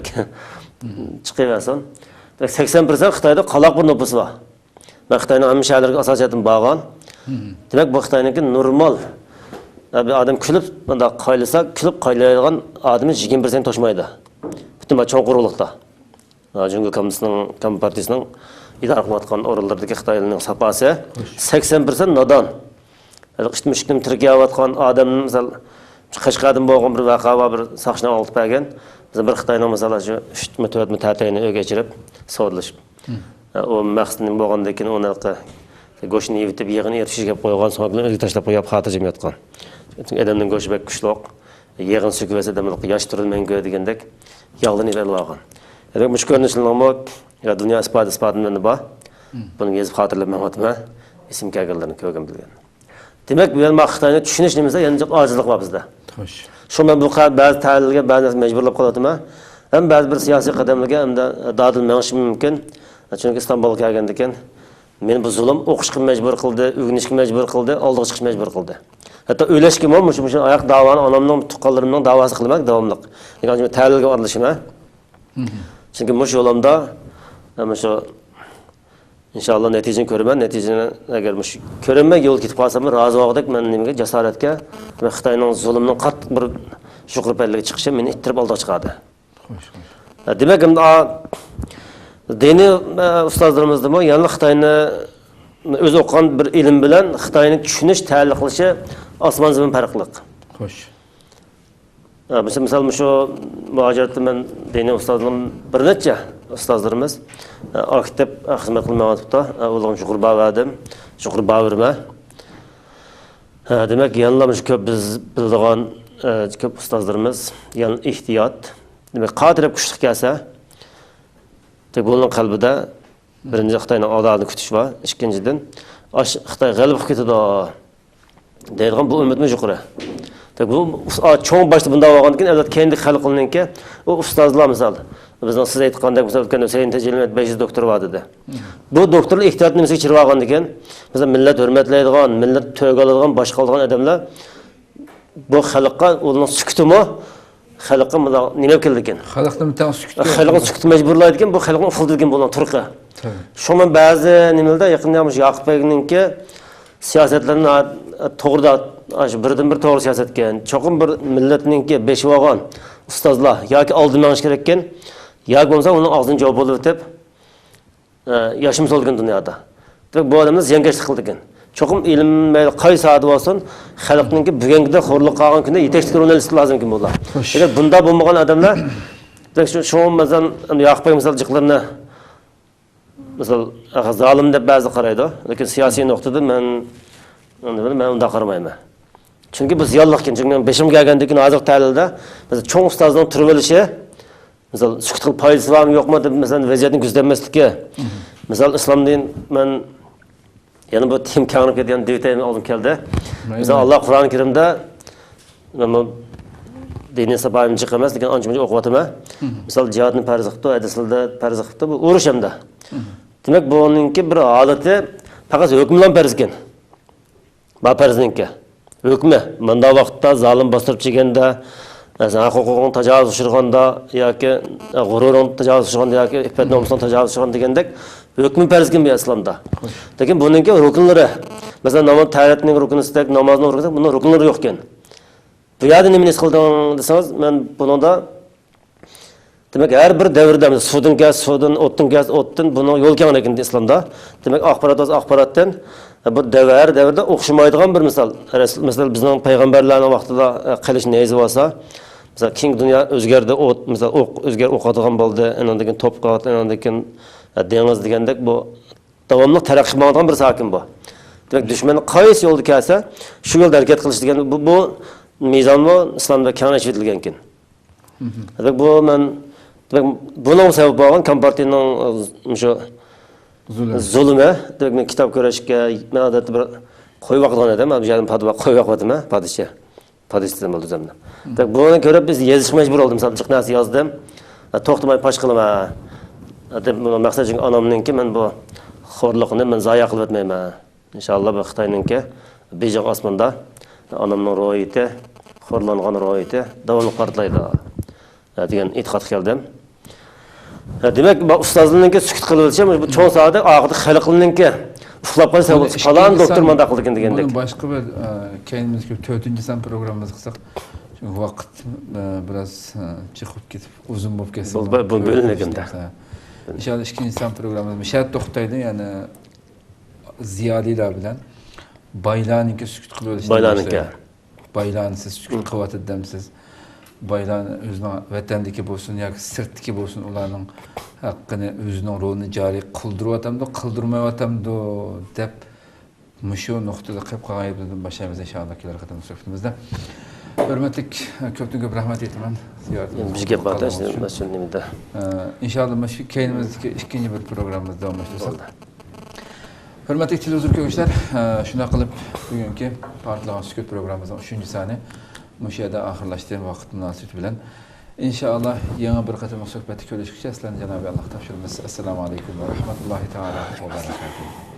چىقىۋەرسۇن. سەكسەن پىرسەنت خىتايدا قالاق بىر نوپۇس بار. مەن خىتاينىڭ ھەممە شەھەرلىرىگە ئاساسىي جەھەتتىن بارغان. دېمەك، بۇ خىتاينىڭكى نورمال، بىر ئادەم كۈلۈپ، مۇنداق قايلىسا، كۈلۈپ قايلايدىغان ئادىمى يىگىرمە پىرسەنت توشمايدۇ. پۈتۈن بۇ چوڭ قۇرۇقلۇقتا. جۇڭگو كوممۇنىستىنىڭ، كومپارتىيىسىنىڭ ئىدارە قىلىۋاتقان ئورۇنلىرىدىكى خىتايلارنىڭ ساپاسى سەكسەن پىرسەنت نادان. ھېلىقى ئىت مۈشۈكنى تىركەۋاتقان ئادەمنى، مىسال، قەشقەردىن بولغان بىر ۋەقە بار، بىر ساقچىنى ئاڭلىتىپ بەرگەن. بىزدىن بىر خىتاينىڭ مىسالى شۇ ئۈچمۇ تۆتمۇ تەتەينى ئۆيگە ئېچىرىپ سودىلىشىپ. ئۇ مەقسىتى نېمە بولغاندىكىن ئۇنى گۆشىنى يېۋىتىپ، يېغىنى ئېرىتىپ، شىشىپ قويغان، سوڭ ئۆيگە تاشلاپ قويۇپ، خاتىرجەم ياتقان. چۈنكى ئادەمنىڭ گۆشى بەك كۈچلۈك. يېغىن سۈكۈۋەرسە ئادەمنىڭ ياش تۇرىدۇ مەڭگۈ دېگەندەك، ياغلىنى ئېلىۋالغان. دېمەك، مۇشۇ كۆرۈنۈشلەرنىڭمۇ يا دۇنيا ئىسپاتى، ئىسپاتى بىلەن بار. بۇنى يېزىپ خاتىرىلەپ مېڭىۋاتىمەن. ئېسىمگە كەلگەنلىرىنى كۆرگەن بىلگەن. دېمەك، بۇ يەنە مانا خىتاينى چۈشىنىش نېمىسى يەنە جىق ئاجىزلىق بار بىزدە. خوش. شۇ مەن بۇ قەدەر بەزى تەلىلگە بەزى نەرسە مەجبۇرلاپ قېلىۋاتىمەن. ھەم بەزى بىر سىياسىي قەدەملەرگە ئەمدى دادىل مېڭىشىم مۇمكىن. چۈنكى ئىستانبۇلغا كەلگەندىكىن مېنى بۇ زۇلۇم ئوقۇشقا مەجبۇر قىلدى، ئۆگىنىشكە مەجبۇر قىلدى، ئالدىغا چىقىشقا مەجبۇر قىلدى. ھەتتا ئۆيلەشكىمۇ مۇشۇ، مۇشۇ ئاياق داۋانى ئانامنىڭ، تۇغقانلىرىمنىڭ داۋاسى قىلىمەن داۋاملىق. لېكىن تەلىلگە ئارىلىشىمەن. چۈنكى مۇشۇ يولۇمدا، مۇشۇ ئىنشاللا نەتىجىنى كۆرىمەن. نەتىجىنى ئەگەر مۇشۇ كۆرەلمەي يول كېتىپ قالسام، رازى بولغۇدەك مەن نېمىگە، جاسارەتكە ۋە خىتاينىڭ زۇلۇمىنىڭ قاتتىق بىر يۇقىرى پەللىگە چىقىشى مېنى ئىتتىرىپ ئالدىغا چىقاردى. خوش، خوش. دېمەك، ئەمدى، ئا، دىنىي، ئا، ئۇستازلىرىمىزدىمۇ يەنىلا خىتاينى ئۆزى ئوقۇغان بىر ئىلىم بىلەن خىتاينى چۈشىنىش، تەھلىل قىلىشى ئاسمان زېمىن پەرقلىق. خوش. ئا، مىسال، مىسال، مۇشۇ مۇھاجىرەتتە مەن دىنىي ئۇستازلىرىم بىر نەچچە ئۇستازلىرىمىز، ئا، ئاكتىپ خىزمەت قىلىپ مېڭىۋاتىپتۇ. ئا، ئۇلارغا يۇقىرى باھا بەردىم، يۇقىرى باھا بېرىمەن. ئا، دېمەك، يەنىلا مۇشۇ كۆپ بىز بىلىدىغان، ئا، كۆپ ئۇستازلىرىمىز يەنە ئېھتىيات. دېمەك، قاتىرەپ كۈچلۈك كەلسە، دېمەك، بۇلارنىڭ قەلبىدە بىرىنچى، خىتاينىڭ ئادالىتىنى كۈتۈش بار. ئىككىنچىدىن، ئاش-، خىتاي غەلىبە قىلىپ كېتىدۇ دەيدىغان بۇ ئۈمىدمۇ يۇقىرى. بۇ ئۇس-، ئا، چوڭ باشتا بۇنداق بولغاندىكىن، ئەلۋەتتە، كەينىدىكى خەلقنىڭكى ئۇ ئۇستازلار، مىسال، بىزنىڭ سىز ئېيتقاندەك، مىسال، ئۆتكەندە ھۈسەين تېجىلىمەت بەش يۈز دوكتور بار دېدى. بۇ دوكتورلار ئېھتىياتنى نېمىسىگە چىرىۋالغاندىكىن، مىسال، مىللەت ھۆرمەتلەيدىغان، مىللەت تۆگە ئالىدىغان، باشقا ئالىدىغان ئادەملەر بۇ خەلققە ئۇنىڭ سۈكۈتىمۇ خەلققە مۇنداق نېمە ئەپ كېلىدىكەن؟ خەلقنىمۇ تەڭ سۈكۈتكە خەلقنى سۈكۈتكە مەجبۇرلايدىكەن، بۇ خەلقنى ئۇخلىتىدىكەن بۇنىڭ تۇرقى. تەبىئىي. شۇڭا مەن بەزى نېمىلەردە يېقىندا مۇشۇ ياقۇپ بەگنىڭكى سىياسەتلىرىنى توغرىدا، شۇ بىردىنبىر توغرا سىياسەتكەن. چوقۇم بىر مىللەتنىڭكى بېشى بولغان ئۇستازلار ياكى ئالدىن مېڭىش كېرەككەن، ياكى بولمىسا ئۇنىڭ ئاغزىنى جاۋاب بولۇۋېتىپ، ئە، ياشىمىسا بولىدىكەن دۇنيادا. دېمەك، بۇ ئادەملەر زىيانكەشلىك قىلىدىكەن. چوقۇم ئىلىم مەيلى قايسى ساھەدە بولسۇن، خەلقنىڭكى بۈگۈنكىدەك خورلۇققا قالغان كۈندە يېتەكچى رولىنى ئېلىشى لازىمكەن بۇلار. خوش. دېمەك، بۇنداق بولمىغان ئادەملەر، دېمەك، شۇ، شۇڭا مەسىلەن، ياقۇپ بەگ مىسال جىقلىرىنى، مىسال، زالىم دەپ بەزىلەر قارايدۇ، لېكىن سىياسىي نۇقتىدىن مەن، مەن ئۇنداق قارىمايمەن. چۈنكى بۇ زىيانلىقكەن. چۈنكى مەن بېشىمغا كەلگەندىكىن ھازىرقى تەھلىلدە، مىسال، چوڭ ئۇستازنىڭ تۇرۇۋېلىشى، مىسال، سۈكۈت قىلىپ پايدىسى بارمۇ، يوقمۇ دەپ، مىسال، ۋەزىيەتنى كۆزىتەلمەسلىكى. مىسال، ئىسلام دىن، مەن يەنە بۇ تېما كەڭرىپ كەتكەن دېيىتەيمەن، ئالدىم كەلدى. مەيلى. مىسال، ئاللا قۇرئان كەرىمدە، مەن بۇ دىنىي ساپايىم جىق ئەمەس، لېكىن ئانچە مۇنچە ئوقۇۋاتىمەن. مىسال، جىھادنى پەرز قىپتۇ، ھەدىسلەردە پەرز قىپتۇ، بۇ ئۇرۇش ھەمدە. دېمەك، بۇنىڭكى بىر ھالىتى پەقەت ھۆكۈملا پەرز ئىكەن. بار پەرزنىڭكى ھۆكمى، مۇنداق ۋاقىتتا زالىم باستۇرۇپ چىگەندە، سەن ھەق ھوقۇقۇڭ تاجاۋۇز ئۇچرىغاندا ياكى غۇرۇرۇڭ تاجاۋۇز ئۇچرىغاندا ياكى ئىپپەت نومۇسۇڭ تاجاۋۇز ئۇچرىغاندا دېگەندەك ھۆكمى پەرزكەن بۇ ئىسلامدا. لېكىن بۇنىڭكى رۇكۇنلىرى، مەسىلەن، ناماز، تەھارەتنىڭ رۇكنى دېسەك، نامازنىڭ رۇكنى دېسەك، بۇنىڭ رۇكۇنلىرى يوقكەن. بۇ يەردە نېمىنى ھېس قىلدىڭ دېسىڭىز، مەن بۇنىڭدا دېمەك، ھەر بىر دەۋردە، مەسىلەن، سۇدىن كەلسە سۇدىن، ئوتتىن كەلسە ئوتتىن، بۇنىڭ يول كەڭرىكىندە ئىسلامدا. دېمەك، ئاخبارات بولسا ئاخباراتتىن، بۇ دەۋر، ھەر دەۋردە ئوخشىمايدىغان بىر مىسال. رەس-، مەسىلەن، بىزنىڭ پەيغەمبەرلەرنىڭ ۋاقتىدا، ئە، قىلىچ نەيزە بولسا، مىسال، كېيىن دۇنيا ئۆزگەردى، ئوت، مىسال، ئوق ئۆزگەر، ئوق ئاتىدىغان بولدى، ئاندىن كېيىن توپقا، ئاندىن كېيىن، ئە، دېڭىز دېگەندەك بۇ داۋاملىق تەرەققىي قىلمايدىغان بىر ساكىن بۇ. دېمەك، دۈشمەن قايسى يولدا كەلسە، شۇ يولدا ھەرىكەت قىلىش دېگەن بۇ، بۇ مىزانمۇ ئىسلامدا كەڭ ئېچىۋېتىلگەنكەن. دېمەك، بۇ مەن، دېمەك، بۇنىڭ سەۋەب بولغان كومپارتىيىنىڭ، ئە، مۇشۇ زۇلۇم. زۇلۇمى. دېمەك، مەن كىتاب كۆرۈشكە، مەن ئادەتتە بىر قويۇپ باقىدىغان ئادەم، بۇ يەردىن پادا قويۇپ باقىۋاتىمەن، پادىچى. پادىچى دېسەم بولىدۇ ئۆزۈمنى. دېمەك، بۇنى كۆرۈپ بىز يېزىشقا مەجبۇر بولدۇم. مىسال، جىق نەرسە يازدىم. ئە، توختىماي پاش قىلىمەن. ئە، دەپ، مەقسەت چۈنكى ئانامنىڭكى مەن بۇ خورلۇقىنى مەن زايە قىلىۋەتمەيمەن. ئىنشاللا، بۇ خىتاينىڭكى بېيجىڭ ئاسمىنىدا ئانامنىڭ روھىيىتى، خورلانغان روھىيىتى داۋاملىق پارتلايدۇ، دېگەن ئېتىقادقا كەلدىم. دېمەك، بۇ ئۇستازلارنىڭكى سۈكۈت قىلىۋېلىشى، بۇ چوڭ ساھەدە ئاخىرىدا خەلقنىڭكى ئۇخلاپ قالسا، بۇنى پالان ئىككىنچى دوكتور سان، مۇنداق قىلدىكەن دېگەندەك. بۇنى باشقا بىر، ئە، كەينىمىزدىكى تۆتىنچى سان پروگراممىمىزدا قىلساق، چۈنكى ۋاقىت، ئە، بىراز، ئە، جىق بولۇپ كېتىپ، ئۇزۇن بولۇپ كەتسە، بۇ، بۇ، بۇ بۆلۈنگەندە. ئىنشاللا ئىككىنچى سان پروگراممىمىز مۇشۇ يەردە توختايدۇ، يەنى زىيالىيلار بىلەن بايلارنىڭكى سۈكۈت قىلىۋېلىشىنى بايلارنىڭكى. باشلايدۇ. بايلارنى سىز سۈكۈت قىلىۋاتىدۇ دەمسىز؟ بايلار ئۆزىنىڭ ۋەتەندىكى بولسۇن ياكى سىرتتىكى بولسۇن، ئۇلارنىڭ ھەققىنى، ئۆزىنىڭ رولىنى جارى قىلدۇرۇۋاتامدۇ، قىلدۇرمايۋاتامدۇ دەپ، مۇشۇ نۇقتىدا قېلىپ قالغان گەپلەردىن باشلايمىز، ئىنشائاللا، كېلەر قېتىملىق سۆھبىتىمىزدە. ھۆرمەتلىك، كۆپتىن كۆپ رەھمەت ئېيتىمەن زىيارىتىمىزگە، بىز گەپ قاتناشقىنىڭىز ئۈچۈن. مەسىلە نېمىدە؟ ئىنشائاللا، مۇشۇ كەينىمىزدىكى ئىككىنچى بىر پروگراممىمىزدا ئۇنىمىز. ھۆرمەتلىك تېلېۋىزور كۆرگۈچىلەر، شۇنداق قىلىپ بۈگۈنكى پارتلىغان سۈكۈت پروگراممىمىزنىڭ ئۈچىنچى سانى مۇشۇ يەردە ئاخىرلاشتى، ۋاقىت مۇناسىۋىتى بىلەن. ئىنشائاللا، يەڭگى بىر قېتىملىق سۆھبەتتە كۆرۈشكىچە سىلەرنى جانابى ئاللاغا تاپشۇرىمىز. ئەسسالامۇ ئەلەيكۇم ۋە رەھمەتۇللاھى تائالا ۋە بەرەكاتۇھۇ.